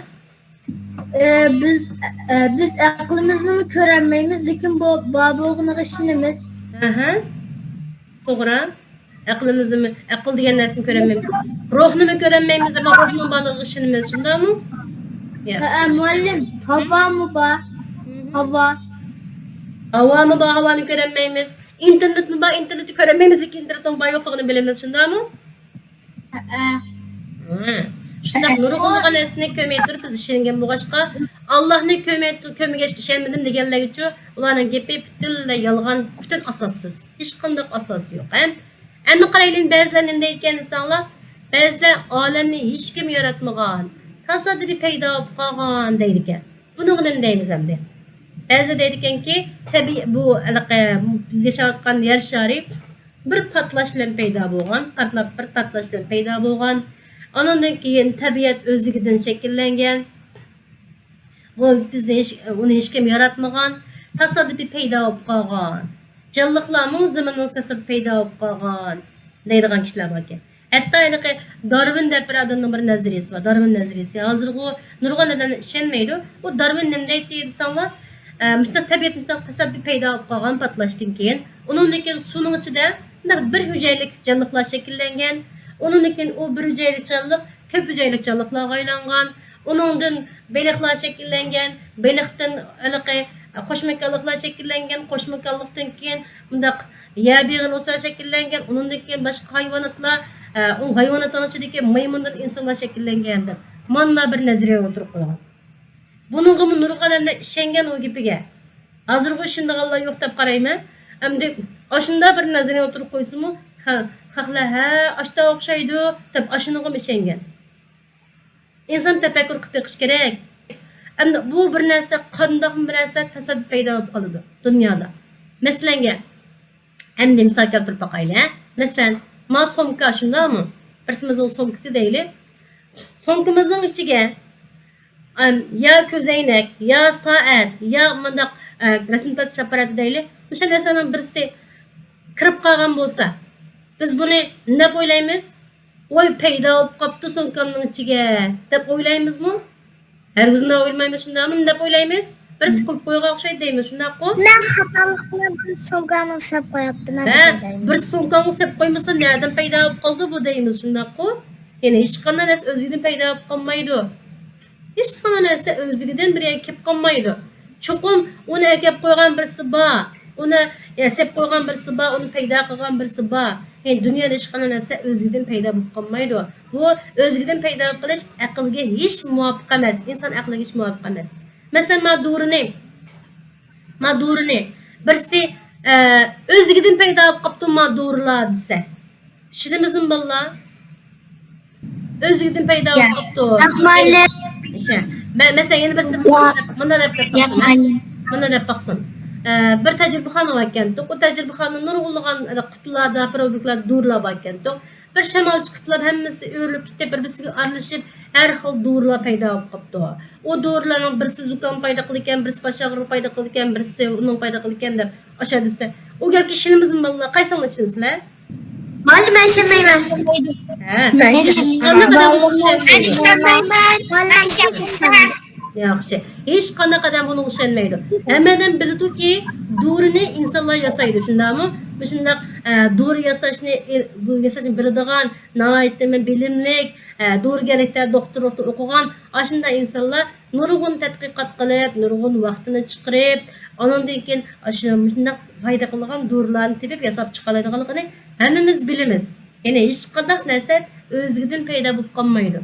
ئە، بىز، ئە، بىز ئەقلىمىزنىمۇ كۆرەلمەيمىز، لېكىن بۇ بار بولغىنىغا ئىشىنىمىز. ئەھە. توغرا. ئەقلىمىزنىمۇ، ئەقىل دېگەن نەرسىنى كۆرەلمەيمىز. روھنىمۇ كۆرەلمەيمىز، ئەمما روھنىڭ بارلىقىغا ئىشىنىمىز، شۇنداقمۇ؟ ياخشى. ھە، مۇئەللىم، ھاۋامۇ بار. مم. ھاۋا. ھاۋامۇ بار، ھاۋانى كۆرەلمەيمىز. ئىنتېرنېتمۇ بار، ئىنتېرنېتنى كۆرەلمەيمىز، لېكىن ئىنتېرنېتنىڭ بار يوقلۇقىنى بىلىمىز، شۇنداقمۇ؟ ھە. ھە. شۇنداق نۇرغۇنلىغان نەرسىنى كۆرمەي تۇرۇپ بىز ئىشەنگەن بولغاچقا، ئاللاھنى كۆرمەي تۇ-، كۆرمىگەچكە ئىشەنمىدىم دېگەنلەرگىچۇ، ئۇلارنىڭ گېپى پۈتۈنلەي يالغان، پۈتۈن ئاساسسىز. ھېچقانداق ئاساسى يوق. ھەم ئەمدى قارايلى، بەزىلەر نېمە دەيدىكەن دېسەڭلار، بەزىلەر ئالەمنى ھېچكىم ياراتمىغان، تاسادىپىي پەيدا بولۇپ قالغان دەيدىكەن. بۇنىڭغا نېمە دەيمىز ئەمدى؟ بەزىلەر دەيدىكەنكى، تەبىئىي بۇ ھېلىقى بىز ياشاۋاتقان يەر شارى بىر پارتلاش بىلەن پەيدا بولغان، پارتلاپ، بىر پارتلاش بىلەن پەيدا بولغان. ئانىڭدىن كېيىن تەبىئەت ئۆزلۈكىدىن شەكىللەنگەن. بۇ بىزنى ھېچ، ئۇنى ھېچكىم ياراتمىغان، تاسادىپىي پەيدا بولۇپ قالغان. جانلىقلارمۇ زېمىننىڭ ئۈستىدە پەيدا بولۇپ قالغان دەيدىغان كىشىلەر باركەن. ھەتتا ھېلىقى دارۋىن دەپ بىر ئادەمنىڭ بىر نەزەرىيىسى بار. دارۋىن نەزەرىيىسى. ھازىرغۇ نۇرغۇن ئادەملەر ئىشەنمەيدۇ. ئۇ دارۋىن نېمە دەيتتى دېسەڭلار، ئە، مۇشۇنداق تەبىئەت مۇشۇنداق تاسادىپىي پەيدا بولۇپ قالغان پارتلاشتىن كېيىن. ئۇنىڭدىن كېيىن سۇنىڭ ئىچىدە مۇنداق بىر ھۈجەيرىلىك جانلىقلار شەكىللەنگەن. ئۇنىڭدىن كېيىن ئۇ بىر ھۈجەيرىلىك جانلىق كۆپ ھۈجەيرىلىك جانلىقلارغا ئايلانغان. ئۇنىڭدىن بېلىقلار شەكىللەنگەن، بېلىقتىن ھېلىقى قوشماكانلىقلار شەكىللەنگەن، قوشماكانلىقتىن كېيىن مۇنداق يەر بېغىرلىقلار شەكىللەنگەن، ئۇنىڭدىن كېيىن باشقا ھايۋاناتلار، ئە، ئۇ ھايۋاناتلارنىڭ ئىچىدىكى مايمۇندىن ئىنسانلار شەكىللەنگەن دەپ مانا بىر نەزەرىيە ئوتتۇرىغا قويغان. بۇنىڭغىمۇ نۇرغۇن ئادەملەر ئىشەنگەن ئۇ گېپىگە. ھازىرغۇ ئىشىنىدىغانلار يوق دەپ قارايمەن. ئەمدى ئاشۇنداق بىر نەزەرىيە ئوتتۇرىغا قويسىمۇ، خە-، خەقلەر، ھە، ئاشتا ئوخشايدۇ دەپ ئاشۇنىڭغىمۇ ئىشەنگەن. ئىنسان تەپەككۇر قىلىپ بېقىش كېرەك. ئەمدى بۇ بىر نەرسە، قانداقمۇ بىر نەرسە تاسادىپىي پەيدا بولۇپ قالىدۇ دۇنيادا. مەسىلەنگە، ئەمدى مىسال كەلتۈرۈپ باقايلى، ھە؟ مەسىلەن، ما سومكا شۇنداقمۇ؟ بىرسىمىزنىڭ سومكىسى دەيلى. سومكىمىزنىڭ ئىچىگە، ئەم، يا كۆزەينەك، يا سائەت، يا مۇنداق، ئە، رەسىم تارتىش ئاپپاراتى دەيلى. مۇشۇ نەرسىنىڭ بىرسى كىرىپ قالغان بولسا، بىز بۇنى نەپ ئويلايمىز؟ ۋاي، پەيدا بولۇپ قاپتۇ سومكامنىڭ ئىچىگە، دەپ ئويلايمىزمۇ؟ ھەرگىز ئۇنداق ئويلىمايمىز، شۇنداقمۇ؟ دەپ ئويلايمىز. بىرسى قويۇپ قويغان ئوخشايدۇ دەيمىز، شۇنداققۇ؟ مەن خاتالىق بىلەن بىر سومكامنى سەپ قويۇپتىمەن، ھە، دەيمىز. بىر سومكاڭنى سەپ قويمىسا، نەدىن پەيدا بولۇپ قالدى بۇ دەيمىز، شۇنداققۇ؟ يەنى ھېچقانداق نەرسە ئۆزلۈكىدىن پەيدا بولۇپ قالمايدۇ. ھېچقانداق نەرسە ئۆزلۈكىدىن بىر يەرگە كېلىپ قالمايدۇ. چوقۇم ئۇنى ئەكەپ قويغان بىرسى بار. ئۇنى ياساپ قويغان بىرسى بار، ئۇنى پەيدا قىلغان بىرسى بار. يەنى دۇنيادا ھېچقانداق نەرسە ئۆزىدىن پەيدا بولۇپ قالمايدۇ. بۇ ئۆزىدىن پەيدا قىلىش ئەقىلگە ھېچ مۇۋاپىق ئەمەس، ئىنسان ئەقلىگە ھېچ مۇۋاپىق ئەمەس. مەسىلەن، مانا دورىنى، مانا دورىنى بىرسى، ئە، ئۆزىدىن پەيدا بولۇپ قاپتۇ، مانا دورىلار دېسە. ئىشىنىمىزمۇ بالىلار؟ ئۆزىدىن پەيدا بولۇپ قاپتۇ. مەسىلەن، يەنە بىرسى مۇنداق دەپ باقسۇن. مۇنداق دەپ باقسۇن. بىر تەجرىبىخانا باركەنتۇق. ئۇ تەجرىبىخانىدا نۇرغۇنلىغان قۇتىلاردا، پىروبىكلاردا دورىلار باركەنتۇق. بىر شامال چىقىپلا ھەممىسى ئۆرۈلۈپ كېتىپ، بىر-بىرسىگە ئارىلىشىپ، ھەر خىل دورىلار پەيدا بولۇپ قاپتۇ. ئۇ دورىلارنىڭ بىرسى زۇكام پەيدا قىلىدىكەن، بىرسى باش ئاغرىقى پەيدا قىلىدىكەن، بىرسى ئۇنىڭ پەيدا قىلىدىكەن دەپ ئاشۇ دېسە. ئۇ گەپكە ئىشىنىمىزمۇ بالىلار؟ قايسىڭلار ئىشىنىسىلەر؟ مانا مەن ئىشەنمەيمەن. ھە. مەن ھېچقانداق ئادەم بۇنىڭغا ئىشەنمەيدۇ. ياخشى. ھېچقانداق ئادەم بۇنىڭغا ئىشەنمەيدۇ. ھەممە ئادەم بىلىدۇكى، دورىنى ئىنسانلار ياسايدۇ، شۇنداقمۇ؟ مۇشۇنداق، ئە، دورا ياساشنى، ئى، ياساشنى بىلىدىغان، ناھايىتى بىلىملىك، ئە، دورىگەرلىكتە دوختۇرلۇقتا ئوقۇغان، ئاشۇنداق ئىنسانلار نۇرغۇن تەتقىقات قىلىپ، نۇرغۇن ۋاقتىنى چىقىرىپ، ئانىڭدىن كېيىن ئاشۇ مۇشۇنداق پايدا قىلىدىغان دورىلارنى تېپىپ ياساپ چىقالايدىغانلىقىنى ھەممىمىز بىلىمىز. يەنى ھېچقانداق نەرسە ئۆزىدىن پەيدا بولۇپ قالمايدۇ.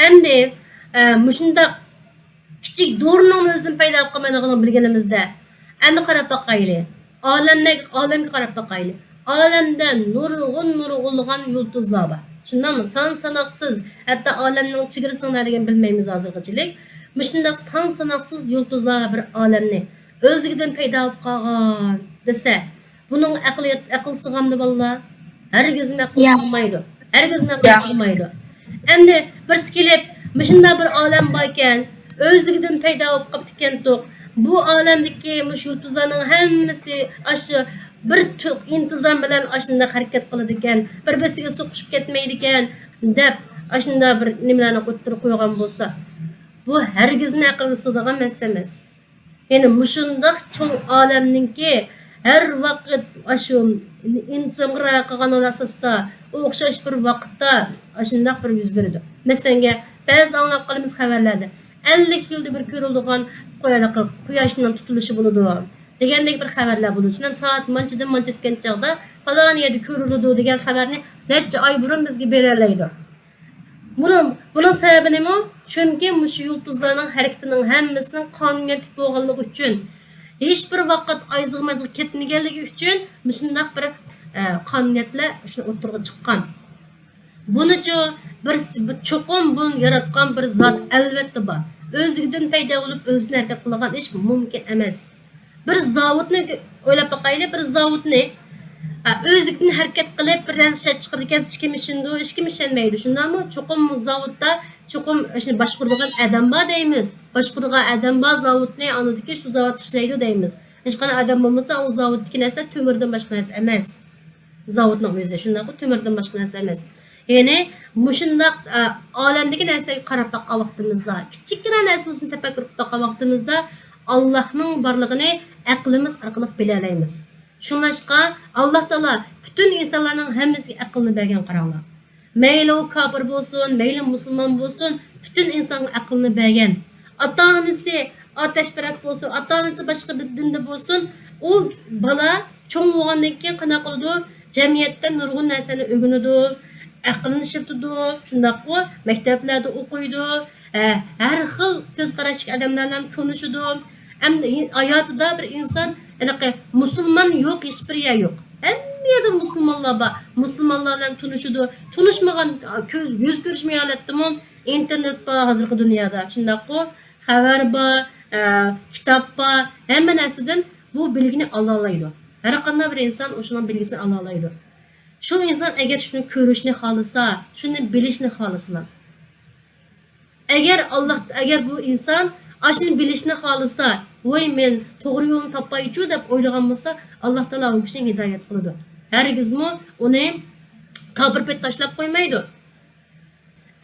ئەمدى، ئە، مۇشۇنداق كىچىك دورىنىڭ ئۆزىدىن پەيدا بولۇپ قالمايدىغانلىقىنى بىلگىنىمىزدە، ئەمدى قاراپ باقايلى. ئالەمگە، ئالەمگە قاراپ باقايلى. ئالەمدە نۇرغۇن، نۇرغۇنلىغان يۇلتۇزلار بار. شۇنداقمۇ؟ سان ساناقسىز، ھەتتا ئالەمنىڭ چېگرىسىنىڭ نەدىكىنى بىلمەيمىز ھازىرغىچىلىك. مۇشۇنداق سان ساناقسىز يۇلتۇزلار بىر ئالەمنى ئۆزىدىن پەيدا بولۇپ قالغان دېسە، بۇنىڭ ئەقلى، ئەقىل سىغامدۇ بالىلار؟ ھەرگىزمۇ ئەقىل سىغمايدۇ. ھەرگىزمۇ ئەقىل سىغمايدۇ. ئەمدى بىرسى كېلىپ، مۇشۇنداق بىر ئالەم باركەن، ئۆزلۈكىدىن پەيدا بولۇپ قاپتىكەنتۇق. بۇ ئالەمدىكى مۇشۇ يۇلتۇزلارنىڭ ھەممىسى ئاشۇ بىر تۈ-، ئىنتىزام بىلەن ئاشۇنداق ھەرىكەت قىلىدىكەن، بىر-بىرسىگە سوقۇشۇپ كەتمەيدىكەن، دەپ ئاشۇنداق بىر نېمىلەرنى ئوتتۇرىغا قويغان بولسا، بۇ ھەرگىزمۇ ئەقىلگە سىغىدىغان مەسىلە ئەمەس. يەنى مۇشۇنداق چوڭ ئالەمنىڭكى ھەر ۋاقىت ئاشۇ ئىنتىزامغا رىئايە قىلغان ئاساستا ئوخشاش بىر ۋاقىتتا ئاشۇنداق بىر يۈز بېرىدۇ. مەسىلەنگە، بەزىدە ئاڭلاپ قالىمىز خەۋەرلەردە، ئەللىك يىلدا بىر كۆرۈلىدىغان قۇياشنىڭ تۇتۇلۇشى بولىدۇ دېگەندەك بىر خەۋەرلەر بولىدۇ. شۇنداق سائەت مانچىدىن مانچە ئۆتكەن چاغدا پالان يەردە كۆرۈلىدۇ دېگەن خەۋەرنى نەچچە ئاي بۇرۇن بىزگە بېرەلەيدۇ. بۇنىڭ، بۇنىڭ سەۋەبى نېمە؟ چۈنكى مۇشۇ يۇلتۇزلارنىڭ ھەرىكىتىنىڭ ھەممىسىنىڭ قانۇنىيەتلىك بولغانلىقى ئۈچۈن، ھېچبىر ۋاقىت ئايزىغا مايزىغا كەتمىگەنلىكى ئۈچۈن مۇشۇنداق بىر، ئە، قانۇنىيەتلەر شۇ ئوتتۇرىغا چىققان. بۇنىچۇ بىر، بىر چوقۇم بۇنى ياراتقان بىر زات ئەلۋەتتە بار. ئۆزلۈكىدىن پەيدا بولۇپ، ئۆزىدىن ھەرىكەت قىلىدىغان ئىش مۇمكىن ئەمەس. بىر زاۋۇتنى ئويلاپ باقايلى، بىر زاۋۇتنى، ئا، ئۆزلۈكىدىن ھەرىكەت قىلىپ، بىر نەرسە ئىشلەپ چىقىدىكەن، ھېچكىم ئىشىنىدۇ، ھېچكىم ئىشەنمەيدۇ. شۇنداقمۇ؟ چوقۇم زاۋۇتتا، چوقۇم شۇنى باشقۇرىدىغان ئادەم بار دەيمىز. باشقۇرىدىغان ئادەم بار زاۋۇتنى، ئاندىكى شۇ زاۋۇت ئىشلەيدۇ دەيمىز. ھېچقانداق ئادەم بولمىسا، ئۇ زاۋۇتتىكى نەرسە تۆمۈردىن باشقا نەرسە ئەمەس. زاۋۇتنىڭ ئۆزى شۇنداققۇ، تۆمۈردىن باشقا نەرسە ئەمەس. يەنى مۇشۇنداق، ئە، ئالەمدىكى نەرسىلەرگە قاراپ باققان ۋاقتىمىزدا، كىچىككىنە نەرسە بولسۇن تەپەككۇر قىلىپ باققان ۋاقتىمىزدا، ئاللاھنىڭ بارلىقىنى ئەقلىمىز ئارقىلىق بىلەلەيمىز. شۇڭلاشقا، ئاللاھ تائالا پۈتۈن ئىنسانلارنىڭ ھەممىسىگە ئەقىلنى بەرگەن، قاراڭلار. مەيلى ئۇ كاپىر بولسۇن، مەيلى مۇسۇلمان بولسۇن، پۈتۈن ئىنسانغا ئەقىلنى بەرگەن. ئاتا-ئانىسى ئاتەشپەرەس بولسۇن، ئاتا-ئانىسى باشقا بىر دىندا بولسۇن، ئۇ بالا چوڭ بولغاندىن كېيىن قانداق قىلىدۇ؟ جەمئىيەتتە نۇرغۇن نەرسىلەرنى ئۆگىنىدۇ، ئەقلىنى ئىشلىتىدۇ، شۇنداققۇ؟ مەكتەپلەردە ئوقۇيدۇ، ھە، ھەر خىل كۆز قاراشتىكى ئادەملەر بىلەن تونۇشىدۇ. ئەمدى ھاياتىدا بىر ئىنسان، ھېلىقى مۇسۇلمان يوق، ھېچبىر يەر يوق. ھەممە يەردە مۇسۇلمانلار بار. مۇسۇلمانلار بىلەن تونۇشىدۇ. تونۇشمىغان، كۆز، يۈز كۆرۈشمىگەن ھالەتتىمۇ ئىنتېرنېت بار ھازىرقى دۇنيادا. شۇنداققۇ؟ خەۋەر بار، ئە، كىتاب بار، ھەممە نەرسىدىن بۇ بىلگىنى ئالالايدۇ. ھەر قانداق بىر ئىنسان ئۇشۇنىڭ بىلگىسىنى ئالالايدۇ. شۇ ئىنسان ئەگەر شۇنى كۆرۈشنى خالىسا، شۇنى بىلىشنى خالىسىلا. ئەگەر ئاللاھ، ئەگەر بۇ ئىنسان ئاشۇنى بىلىشنى خالىسا، ۋوي، مەن توغرا يولنى تاپايچۇ دەپ ئويلىغان بولسا، ئاللاھ تائالا ئۇ كىشىنى ھىدايەت قىلىدۇ. ھەرگىزمۇ ئۇنى كاپىر پېتى تاشلاپ قويمايدۇ.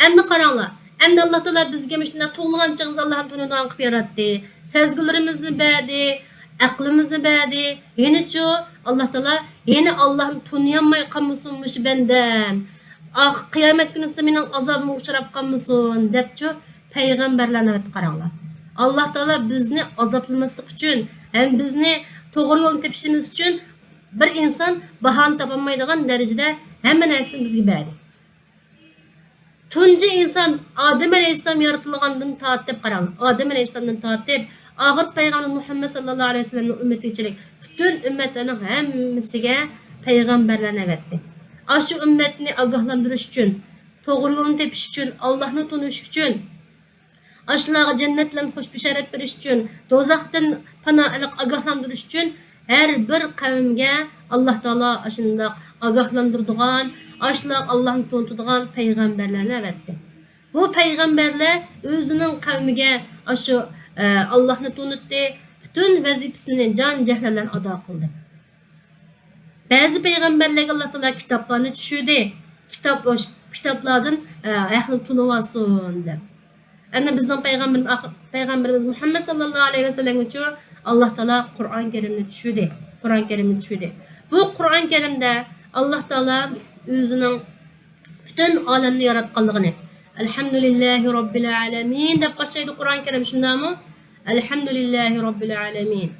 ئەمدى قاراڭلار، ئەمدى ئاللاھ تائالا بىزگە مۇشۇنداق تۇغۇلغان چېغىمىزدا ئاللاھنى تونۇيدىغان قىلىپ ياراتتى. سەزگۈلىرىمىزنى بەردى، ئەقلىمىزنى بەردى. يەنىچۇ ئاللاھ تائالا، يەنە ئاللاھنى تونۇيالماي قالمىسۇن مۇشۇ بەندەم. ئاخ، قىيامەت كۈنىسى مېنىڭ ئازابىمغا ئۇچراپ قالمىسۇن دەپچۇ پەيغەمبەرلەرنى ئەۋەتتى، قاراڭلار. ئاللاھ تائالا بىزنى ئازابلىماسلىق ئۈچۈن ھەم بىزنى توغرا يولنى تېپىشىمىز ئۈچۈن بىر ئىنسان باھانە تاپالمايدىغان دەرىجىدە ھەممە نەرسىنى بىزگە بەردى. تۇنجى ئىنسان ئادەم ئەلەيھىسسالام يارىتىلغاندىن تارتىپ، قاراڭ، ئادەم ئەلەيھىسسالامدىن تارتىپ ئاخىرقى پەيغەمبەر مۇھەممەد ساللاللاھۇ ئەلەيھى ۋەسەللەمنىڭ ئۈممىتىگىچىلىك پۈتۈن ئۈممەتلەرنىڭ ھەممىسىگە پەيغەمبەرلەرنى ئەۋەتتى. ئاشۇ ئۈممەتنى ئاگاھلاندۇرۇش ئۈچۈن، توغرا يولنى تېپىش ئۈچۈن، ئاللاھنى تونۇش ئۈچۈن، ئاشۇلارغا جەننەت بىلەن خۇش بېشارەت بېرىش ئۈچۈن، دوزاختىن پانا ئېلىپ ئاگاھلاندۇرۇش ئۈچۈن ھەر بىر قەۋمگە ئاللا تائالا ئاشۇنداق ئاگاھلاندۇرىدىغان، ئاشۇلارغا ئاللانى تونۇتىدىغان پەيغەمبەرلەرنى ئەۋەتتى. بۇ پەيغەمبەرلەر ئۆزىنىڭ قەۋمىگە ئاشۇ، ئە، ئاللانى تونۇتتى، پۈتۈن ۋەزىپىسىنى جان جەھلى بىلەن ئادا قىلدى. بەزى پەيغەمبەرلەرگە ئاللا تائالا كىتابلارنى چۈشۈردى. كىتاب، كىتابلاردىن، ئە، ھەقنى تونۇۋالسۇن دەپ. ئەنە بىزنىڭ پەيغەمبىرىمىز، پەيغەمبىرىمىز مۇھەممەد ساللاللاھۇ ئەلەيھى ۋەسەللەمگىچۇ ئاللا تائالا قۇرئان كەرىمنى چۈشۈردى. قۇرئان كەرىمنى چۈشۈردى. بۇ قۇرئان كەرىمدە ئاللا تائالا ئۆزىنىڭ پۈتۈن ئالەمنى ياراتقانلىقىنى، ئەلھەمدۇلىللاھى راببىل ئالەمىن دەپ باشلايدۇ قۇرئان كەرىم، شۇنداقمۇ؟ ئەلھەمدۇلىللاھى راببىل ئالەمىن.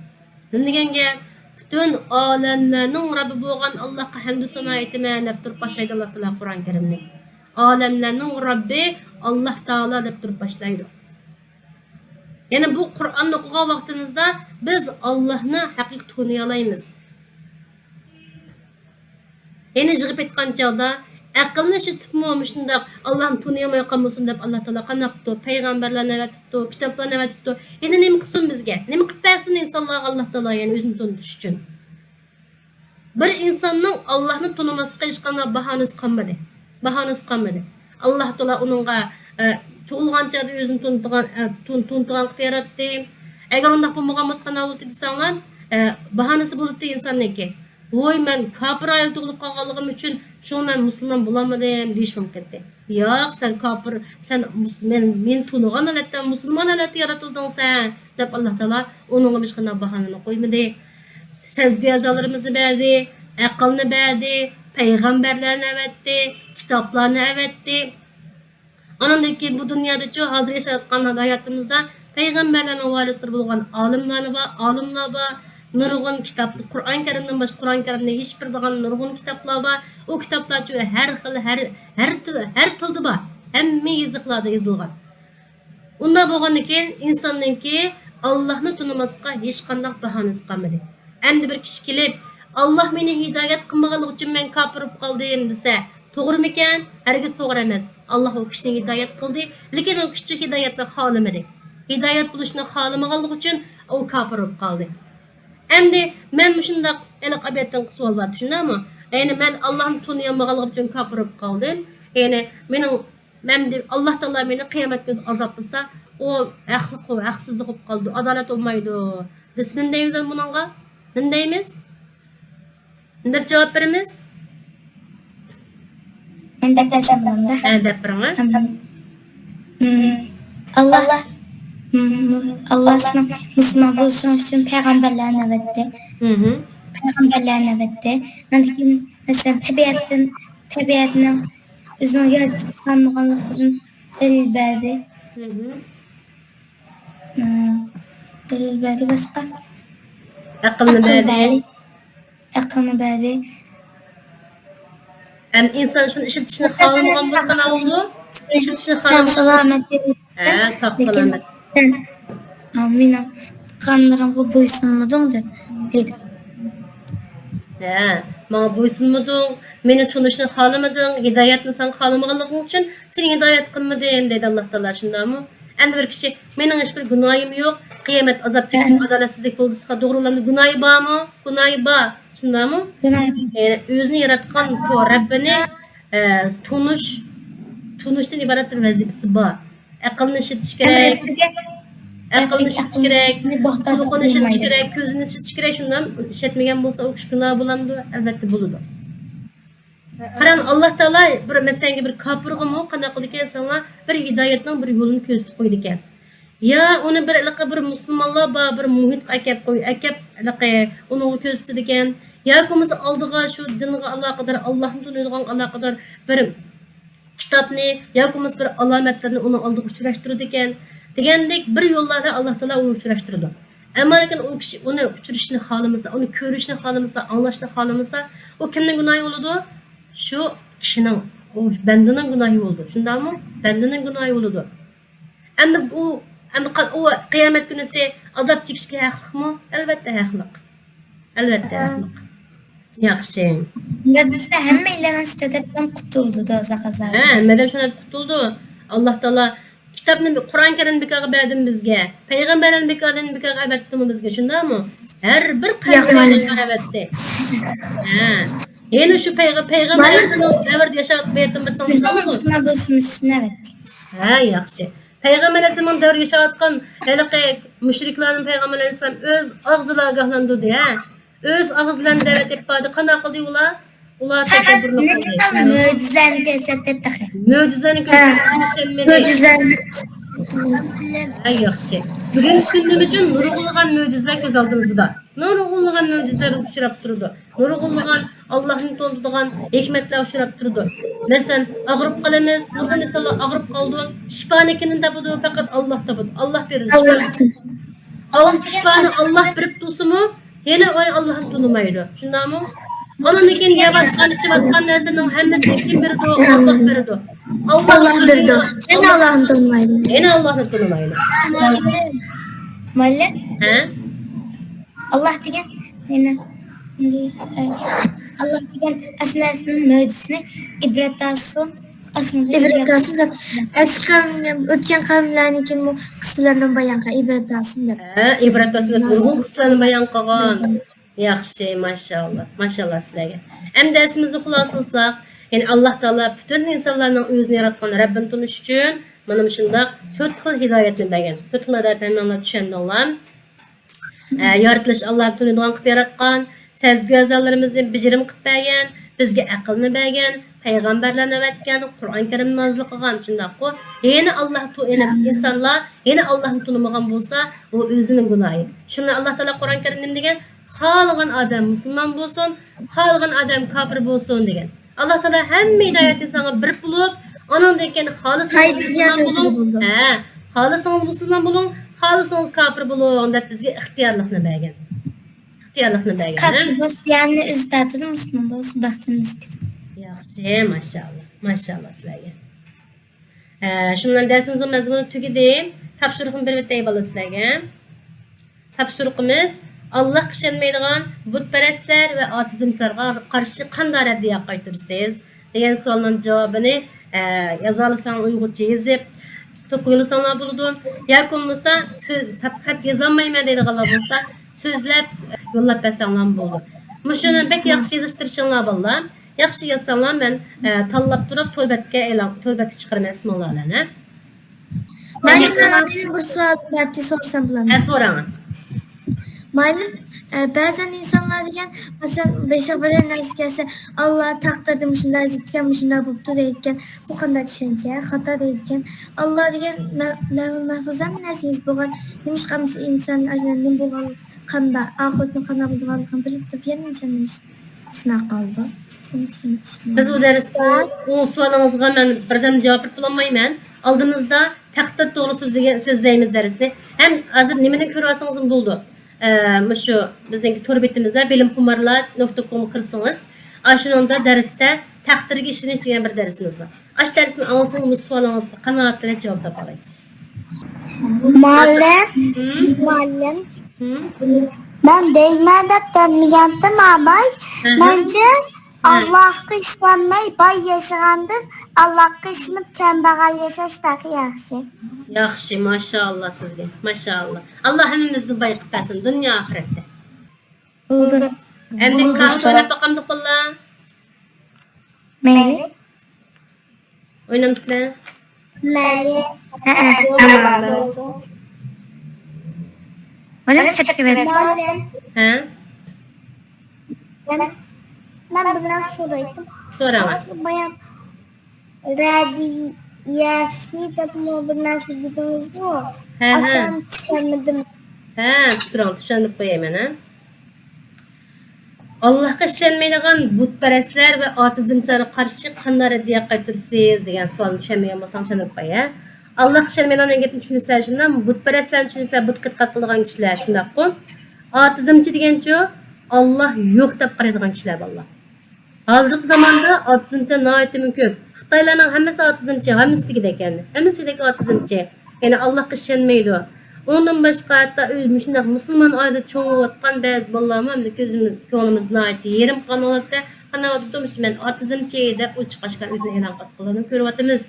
نېمە دېگەن گەپ؟ پۈتۈن ئالەملەرنىڭ رەببى بولغان ئاللاھقا ھەمدۇ سانا ئېيتىمەن دەپ تۇرۇپ باشلايدۇ ئاللا تائالا قۇرئان كەرىمنى. ئالەملەرنىڭ رەببى ئاللا تائالا دەپ تۇرۇپ باشلايدۇ. يەنى بۇ قۇرئاننى ئوقۇغان ۋاقتىمىزدا بىز ئاللاھنى ھەقىقىي تونۇيالايمىز. يەنە يىغىپ ئېيتقان چاغدا، ئەقىلنى ئىشلىتىپمۇ مۇشۇنداق ئاللاھنى تونۇيالماي قالمىسۇن دەپ، ئاللا تائالا قانداق قىپتۇ؟ پەيغەمبەرلەرنى ئەۋەتىپتۇ، كىتابلارنى ئەۋەتىپتۇ. يەنە نېمە قىلسۇن بىزگە؟ نېمە قىلىپ بەرسۇن ئىنسانلارغا ئاللا تائالا، يەنى ئۆزىنى تونۇتۇش ئۈچۈن؟ بىر ئىنساننىڭ ئاللاھنى تونۇماسلىققا ھېچقانداق باھانىسى قالمىدى. باھانىسى قالمىدى. ئاللا تائالا ئۇنىڭغا، ئە، تۇغۇلغان چاغدا ئۆزىنى تونۇتىدىغان، ئە، تون-، تونۇتىدىغان قىلىپ ياراتتى. ئەگەر ئۇنداق بولمىغان بولسا، قانداق بولاتتى دېسەڭلار، ئە، باھانىسى بولاتتى ئىنساننىڭكى. ۋوي، مەن كاپىر ئائىلىدە تۇغۇلۇپ قالغانلىقىم ئۈچۈن شۇڭا مەن مۇسۇلمان بولالمىدىم دېيىشى مۇمكىنتى. ياق، سەن كاپىر، سەن مۇس-، مەن، مېنى تونۇغان ھالەتتە مۇسۇلمان ھالەتتە يارىتىلدىڭ سەن دەپ، ئاللا تائالا ئۇنىڭغا ھېچقانداق باھانىنى قويمىدى. سەزگۈ ئەزالىرىمىزنى بەردى، ئەقىلنى بەردى، پەيغەمبەرلەرنى ئەۋەتتى، كىتابلارنى ئەۋەتتى. ئانىڭدىن كېيىن بۇ دۇنيادىچۇ ھازىر ياشاۋاتقان ھاياتىمىزدا پەيغەمبەرلەرنىڭ ۋارىسلىرى بولغان ئالىملارنى بار، ئالىملار بار، نۇرغۇن كىتاب، قۇرئان كەرىمدىن باشقا قۇرئان كەرىمنى يېشىپ بېرىدىغان نۇرغۇن كىتابلار بار. ئۇ كىتابلارچۇ ھەر خىل، ھەر، ھەر تىل، ھەر تىلدا بار. ھەممە يېزىقلاردا يېزىلغان. ئۇنداق بولغاندىن كېيىن ئىنساننىڭكى ئاللاھنى تونۇماسلىققا ھېچقانداق باھانىسى قالمىدى. ئەمدى بىر كىشى كېلىپ، «ئاللاھ مېنى ھىدايەت قىلمىغانلىقى ئۈچۈن مەن كاپىر بولۇپ قالدىم» دېسە، توغرىمىكەن؟ ھەرگىز توغرا ئەمەس. ئاللاھ ئۇ كىشىنى ھىدايەت قىلدى، لېكىن ئۇ كىشى ھىدايەتنى خالىمىدى. ھىدايەت بولۇشنى خالىمىغانلىقى ئۈچۈن ئۇ كاپىر بولۇپ قالدى. ئەمدى مەن مۇشۇنداق ھېلىقى ئەبەتتىن سوئال بار، شۇنداقمۇ؟ يەنى مەن ئاللاھنى تونۇيالمىغانلىقىم ئۈچۈن كاپىر بولۇپ قالدىم. يەنى مېنىڭ ئەمدى ئاللا تائالا مېنى قىيامەت كۈنى ئازابلىسا، ئۇ ھەقلىق، ئۇ ھەقسىزلىق بولۇپ قالىدۇ، ئادالەت بولمايدۇ دېسە، نېمە دەيمىز بۇنىڭغا؟ نېمە دەيمىز؟ نېمە دەپ جاۋاب بېرىمىز؟ مەن دەپ بەرسەم بولامدۇ؟ ھە، دەپ بېرىڭ، ھە. ئاللا، ئاللا سېنىڭ مۇسۇلمان بولۇشۇڭ ئۈچۈن پەيغەمبەرلەرنى ئەۋەتتى. پەيغەمبەرلەرنى ئەۋەتتى. ئاندىن كېيىن، مەسىلەن، تەبىئەتتىن، تەبىئەتنىڭ ئۆزىنىڭ يارىتىپ قىلالمىغانلىقىدىن دەلىل بەردى. دەلىل بەردى باشقا. ئەقىلنى بەردى. ئەقىلنى بەردى. ئەمدى ئىنسان شۇنى ئىشلىتىشنى خالىمىغان بولسا قانداق بولىدۇ؟ ئىشلىتىشنى خالىمىغان بولسا. ساق سالامەت. ھە، ساق سالامەت. سەن مېنىڭ قانۇنلىرىمغا بويسۇنمىدىڭ دەپ دېدى. ھە، ماڭا بويسۇنمىدىڭ، مېنى تونۇشنى خالىمىدىڭ، ھىدايەتنى سەن خالىمىغانلىقىڭ ئۈچۈن سېنى ھىدايەت قىلمىدىم دەيدۇ ئاللا تائالا، شۇنداقمۇ؟ ئەمدى بىر كىشى، مېنىڭ ھېچبىر گۇناھىم يوق، قىيامەت ئازاب چېكىشتىن ئادالەتسىزلىك بولدى دېسە، توغرا بولامدۇ؟ گۇناھى بارمۇ؟ گۇناھى بار، شۇنداقمۇ؟ يەنى ئۆزىنى ياراتقان بۇ رەببىنى، ئە، تونۇش، تونۇشتىن ئىبارەت بىر ۋەزىپىسى بار. ئەقىلنى ئىشلىتىش كېرەك. ئەقىلنى ئىشلىتىش كېرەك. قۇلىقىنى ئىشلىتىش كېرەك، كۆزىنى ئىشلىتىش كېرەك، شۇنداق ئىشلەتمىگەن بولسا، ئۇ كىشى گۇناھ بولامدۇ؟ ئەلۋەتتە بولىدۇ. قاراڭ، ئاللا تائالا بىر، مەسىلەن، بىر كاپىرغىمۇ قانداق قىلىدىكەن دېسەڭلار، بىر ھىدايەتنىڭ بىر يولىنى كۆرسىتىپ قويىدىكەن. يا ئۇنى بىر، ھېلىقى بىر مۇسۇلمانلار بار، بىر مۇھىتقا ئەكەپ قوي-، ئەكەپ، ھېلىقى ئۇنىڭغا كۆرسىتىدىكەن. ياكى بولمىسا ئالدىغا شۇ دىنغا ئالاقىدار، ئاللاھنى تونۇيدىغان ئالاقىدار بىر كىتابنى ياكى بولمىسا بىر ئالامەتلەرنى ئۇنىڭ ئالدىغا ئۇچراشتۇرىدىكەن. دېگەندەك بىر يوللار بىلەن ئاللا تائالا ئۇنى ئۇچراشتۇرىدۇ. ئەمما لېكىن ئۇ كىشى ئۇنى ئۇچرىشىنى خالىمىسا، ئۇنى كۆرۈشنى خالىمىسا، ئاڭلاشنى خالىمىسا، ئۇ كىمنىڭ گۇناھى بولىدۇ؟ شۇ كىشىنىڭ، ئۇ بەندىنىڭ گۇناھى بولىدۇ. شۇنداقمۇ؟ بەندىنىڭ گۇناھى بولىدۇ. ئەمدى ئۇ، ئەمدى قا-، ئۇ قىيامەت كۈنىسى ئازاب چېكىشكە ھەقلىقمۇ؟ ئەلۋەتتە ھەقلىق. ئەلۋەتتە ھەقلىق. ياخشى. بۇندا بىزدە ھەممەيلەن شۇ تەرەپتىن قۇتۇلدى دوزاخ ئازابى. ھە، ھەممەيلەن شۇ تەرەپتىن قۇتۇلدى. ئاللا تائالا كىتابنى، قۇرئان كەرىمنى بىكارغا بەردىمۇ بىزگە؟ پەيغەمبەرلەرنى بىكاردىن بىكارغا ئەۋەتتىمۇ بىزگە؟ شۇنداقمۇ؟ ھەر بىر قەلبىگە ئەۋەتتى. ھە. يەنە شۇ پەيغە-، پەيغەمبەر ئەلەيھىسسالام دەۋرىدە ياشاۋاتقان پەيغەمبەر بىزنىڭ شۇنداقمۇ؟ ھە، ياخشى. پەيغەمبەر ئەلەيھىسسالامنىڭ دەۋرىدە ياشاۋاتقان ھېلىقى مۇشرىكلارنى پەيغەمبەر ئەلەيھىسسالام ئۆز ئاغزى بىلەن ئاگاھلاندۇردى، ھە؟ ئۆز ئاغزى بىلەن دەۋەت ئېلىپ باردى. قانداق قىلدى ئۇلار؟ ئۇلار تەكەببۇرلۇق قىلدى. مۆجىزىلەرنى كۆرسەتتى تېخى. مۆجىزىلەرنى كۆرسەتتى، ئىشەنمىدى. مۆجىزىلەرنى. ھە، ياخشى. بۈگۈنكى كۈندىمۇ نۇرغۇنلىغان مۆجىزىلەر كۆز ئالدىمىزدا. نۇرغۇنلىغان مۆجىزىلەر ئۇچراپ تۇرىدۇ. نۇرغۇنلىغان ئاللاھنى تونۇتىدىغان ھېكمەتلەر ئۇچراپ تۇرىدۇ. مەسىلەن، ئاغرىپ قالىمىز، نۇرغۇن ئىنسانلار ئاغرىپ قالىدۇ. شىپانى كىم تاپىدۇ؟ پەقەت ئاللاھ تاپىدۇ. ئاللاھ بېرىدۇ شىپانى. ئاللاھ شىپانى ئاللاھ بېرىپ تۇرسىمۇ، يەنە ئۇ ئاللاھنى تونۇمايدۇ. شۇنداقمۇ؟ ئانىڭدىن كېيىن يەۋاتقان، ئىچىۋاتقان نەرسىنىڭ ھەممىسىنى كىم بېرىدۇ؟ ئاللاھ بېرىدۇ. ئاللاھ بېرىدۇ. يەنە ئاللاھنى تونۇمايدۇ. يەنە ئاللاھنى تونۇمايدۇ. مۇئەللىم. ھە؟ ئاللاھ دېگەن، مېنى، ئاللاھ دېگەن ئاشۇ نەرسىنىڭ مۆجىزىسىنى ئىبرەت ئالسۇن، ئىبرەت ئالسۇن دەپ، ئەسلى قەۋم، ئۆتكەن قەۋملەرنىڭكى قىسسىلىرىنى بايان قىلغان، ئىبرەت ئالسۇن دەپ. ھە، ئىبرەت ئالسۇن دەپ نۇرغۇن قىسسىلەرنى بايان قىلغان. ياخشى، ماشائاللا، ماشائاللا سىلەرگە. ئەمدى دەرسىمىزنى خۇلاسىلىساق، يەنى ئاللاھ تائالا پۈتۈن ئىنسانلارنىڭ ئۆزىنى ياراتقان رەببىنى تونۇش ئۈچۈن مانا مۇشۇنداق تۆت خىل ھىدايەتنى بەرگەن. تۆت خىل ھىدايەتنى ھەممىڭلار چۈشەندىڭلار. ئە، يارىتىلىش ئاللانى تونۇيدىغان قىلىپ ياراتقان، سەزگۈ ئەزالىرىمىزنى بېجىرىم قىلىپ بەرگەن، بىزگە ئەقىلنى بەرگەن، پەيغەمبەرلەرنى ئەۋەتكەن، قۇرئان كەرىمنى نازىل قىلغان، شۇنداققۇ؟ يەنە ئاللا تو-، يەنە ئىنسانلار يەنە ئاللانى تونۇمىغان بولسا، ئۇ ئۆزىنىڭ گۇناھى. شۇڭا ئاللا تائالا قۇرئان كەرىمدە نېمە دېگەن؟ خالىغان ئادەم مۇسۇلمان بولسۇن، خالىغان ئادەم كاپىر بولسۇن دېگەن. ئاللا تائالا ھەممە ھىدايەتنى ساڭا بېرىپ بولۇپ، ئانىڭدىن كېيىن خالىسىڭىز مۇسۇلمان بولۇڭ. ھە، خالىسىڭىز مۇسۇلمان بولۇڭ، خالىسىڭىز كاپىر بولۇڭ دەپ بىزگە ئىختىيارلىقنى بەرگەن. ئىختىيارلىقنى بەرگەن، ھە؟ كاپىر بولسا، يەنى ئۆزى تارتىدۇ، مۇسۇلمان بولسا، بەختىمىز كېتىدۇ. ياخشى، ماشائاللا، ماشائاللا سىلەرگە. ھە، شۇنىڭ بىلەن دەرسىمىزنىڭ مەزمۇنى تۈگىدى. تاپشۇرۇقنى بېرىپ ئۆتەي بالىلار سىلەرگە. تاپشۇرۇقىمىز، ئاللاھقا ئىشەنمەيدىغان بۇتپەرەسلەر ۋە ئاتىزمچىلارغا قارشى قانداق رەددىيە قايتۇرىسىز؟ دېگەن سوئالنىڭ جاۋابىنى، ئە، يازالىساڭ ئۇيغۇرچە يېزىپ، توپقا يوللىساڭلار بولىدۇ. ياكى بولمىسا، سۆز، خەت يازالمايمەن دەيدىغانلار بولسا، سۆزلەپ يوللاپ بەرسەڭلارمۇ بولىدۇ. مۇشۇنى بەك ياخشى يېزىشقا تىرىشىڭلار بالىلار. ياخشى يازساڭلار، مەن، ئە، تاللاپ تۇرۇپ تور بەتكە ئېلان، تور بەتكە چىقىرىمەن ئىسمىڭلار بىلەن، ھە؟ مەن مانا مېنىڭ بىر سوئالىم بار ئىدى، سورىسام بولامدۇ؟ ھە، سوراڭ. مۇئەللىم، ئە، بەزەن ئىنسانلار دېگەن، مەسىلەن، بېشىغا بىرەر نەرسە كەلسە، ئاللا تەقدىردە مۇشۇنداق يېزىپتىكەن، مۇشۇنداق بوپتۇ دەيدىكەن. بۇ قانداق چۈشەنچە؟ خاتا دەيدىكەن. ئاللا دېگەن مە-، لەۋھۇل مەھفۇزدا ھەممە نەرسە يېزىپ بولغان. نېمىشقا ئەمىسە ئىنسان ئەجەل نېمە بولغان، قانداق، ئاخىرىتىنىڭ قانداق بولىدىغانلىقىنى بىلىپ تۇرۇپ يەنە نېمىشقا سىناق قالىدۇ. بىز ئۇ دەرس، ئۇ، ئۇ سوئالىڭىزغا مەن بىردەم جاۋاب بېرىپ بولالمايمەن. ئالدىمىزدا تەقدىر توغرا سۆزلىگەن، سۆزلەيمىز دەرسنى. ھەم ھازىر نېمىدىن كۆرۈۋالسىڭىزمۇ بولىدۇ. ئە، مۇشۇ بىزنىڭكى تور بېتىمىزدە بىلىمخۇمارلار نۇقتا كومغا كىرسىڭىز، ئاشۇنىڭدا دەرستە تەقدىرگە ئىشىنىش دېگەن بىر دەرسىمىز بار. ئاشۇ دەرسنى ئاڭلىسىڭىز، مۇشۇ سوئالىڭىزغا قانائەتلىك جاۋاب تاپالايسىز. مۇئەللىم، ھىم؟ مۇئەللىم، ھىم؟ مەن دەيمەن دەپ دەملىگەنتىم ئاماي. ھە، ھە. مەنچە، ھە. ئاللاھقا ئىشەنمەي باي ياشىغاندىن، ئاللاھقا ئىشىنىپ كەمبەغەل ياشاش تېخى ياخشى. ياخشى، ماشائاللا سىزگە، ماشائاللا. ئاللا ھەممىمىزنى باي قىلىپ بەرسۇن، دۇنيا ئاخىرەتتە. بولدى. ئەمدى بولدى، كارتا ئويناپ باقامدۇق بالىلار؟ مەيلى. ئوينامسىلەر؟ مەيلى. ھەئە، تامام. بولدى. مانا چەتكە بەر. مۇئەللىم. ھە؟ مەن، مەن بىر نەرسە سورايتتىم. سوراڭ. ئەسلى بايام رەددىيەسى دەپمۇ بىر نەرسە دېدىڭىزغۇ. ھە، ھە. ئاسان چۈشەنمىدىم. ھە، تۇرۇڭ، چۈشەندۈرۈپ قوياي مەن، ھە. ئاللاھقا ئىشەنمەيدىغان بۇتپەرەسلەر ۋە ئاتىزمچىلارغا قارشى قانداق رەددىيە قايتۇرىسىز دېگەن سوئالنى چۈشەنمىگەن بولساڭ چۈشەندۈرۈپ قوياي، ھە. ئاللاھقا ئىشەنمەيدىغان گەپنى چۈشىنىسىلەر، شۇنداق؟ بۇتپەرەسلەرنى چۈشىنىسىلەر، بۇتقا ئېتىقاد قىلىدىغان كىشىلەر، شۇنداققۇ؟ ئاتېئىزمچى دېگەنچۇ؟ ئاللاھ يوق دەپ قارايدىغان كىشىلەر، بالىلار. ھازىرقى زاماندا ئاتېئىزمچىلار ناھايىتىمۇ كۆپ. خىتايلارنىڭ ھەممىسى ئاتېئىزمچى، ھەممىسى دېگۈدەك، يەنى ھەممىسى دېگۈدەك ئاتېئىزمچى. يەنى ئاللاھقا ئىشەنمەيدۇ. ئۇنىڭدىن باشقا ھەتتا ئۆز مۇشۇنداق مۇسۇلمان ئائىلىدە چوڭىيىۋاتقان بەزى بالىلارمۇ ئەمدى كۆزىمىز، كۆڭلىمىز ناھايىتى يېرىم قالغان ھالەتتە، قانداق دەپ مۇشۇ مەن ئاتېئىزمچى دەپ ئوچۇق ئاشكارا ئۆزىنى ئېلان قىلىۋاتقانلارنى كۆرۈۋاتىمىز.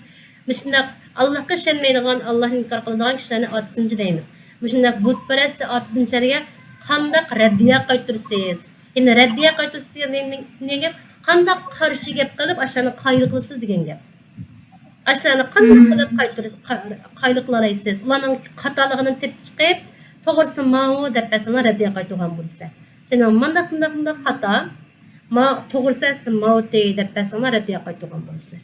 مۇشۇنداق ئاللاھقا ئىشەنمەيدىغان، ئاللاھنى ئىنكار قىلىدىغان كىشىلەرنى ئاتېئىزمچى دەيمىز. مۇشۇنداق بۇتپەرەس ئاتېئىزمچىلەرگە قانداق رەددىيە قايتۇرىسىز؟ يەنى رەددىيە قايتۇرۇشتا دېگەن، دېگەن گەپ، قانداق قارشى گەپ قىلىپ ئاشۇلارنى قايىل قىلىسىز دېگەن گەپ. ئاشۇلارنى قانداق قىلىپ قايتۇرۇش-، قا-، قايىل قىلالايسىز؟ ئۇلارنىڭ خاتالىقىنى تېپىپ چىقىپ، توغرىسى ماۋۇ دەپ بەرسەڭلار رەددىيە قايتۇرغان بولىسىلەر. سېنىڭ مانداق، مانداق، مانداق خاتا، ما-، توغرىسى ئەسلى ماۋۇتى دەپ بەرسەڭلار رەددىيە قايتۇرغان بولىسىلەر.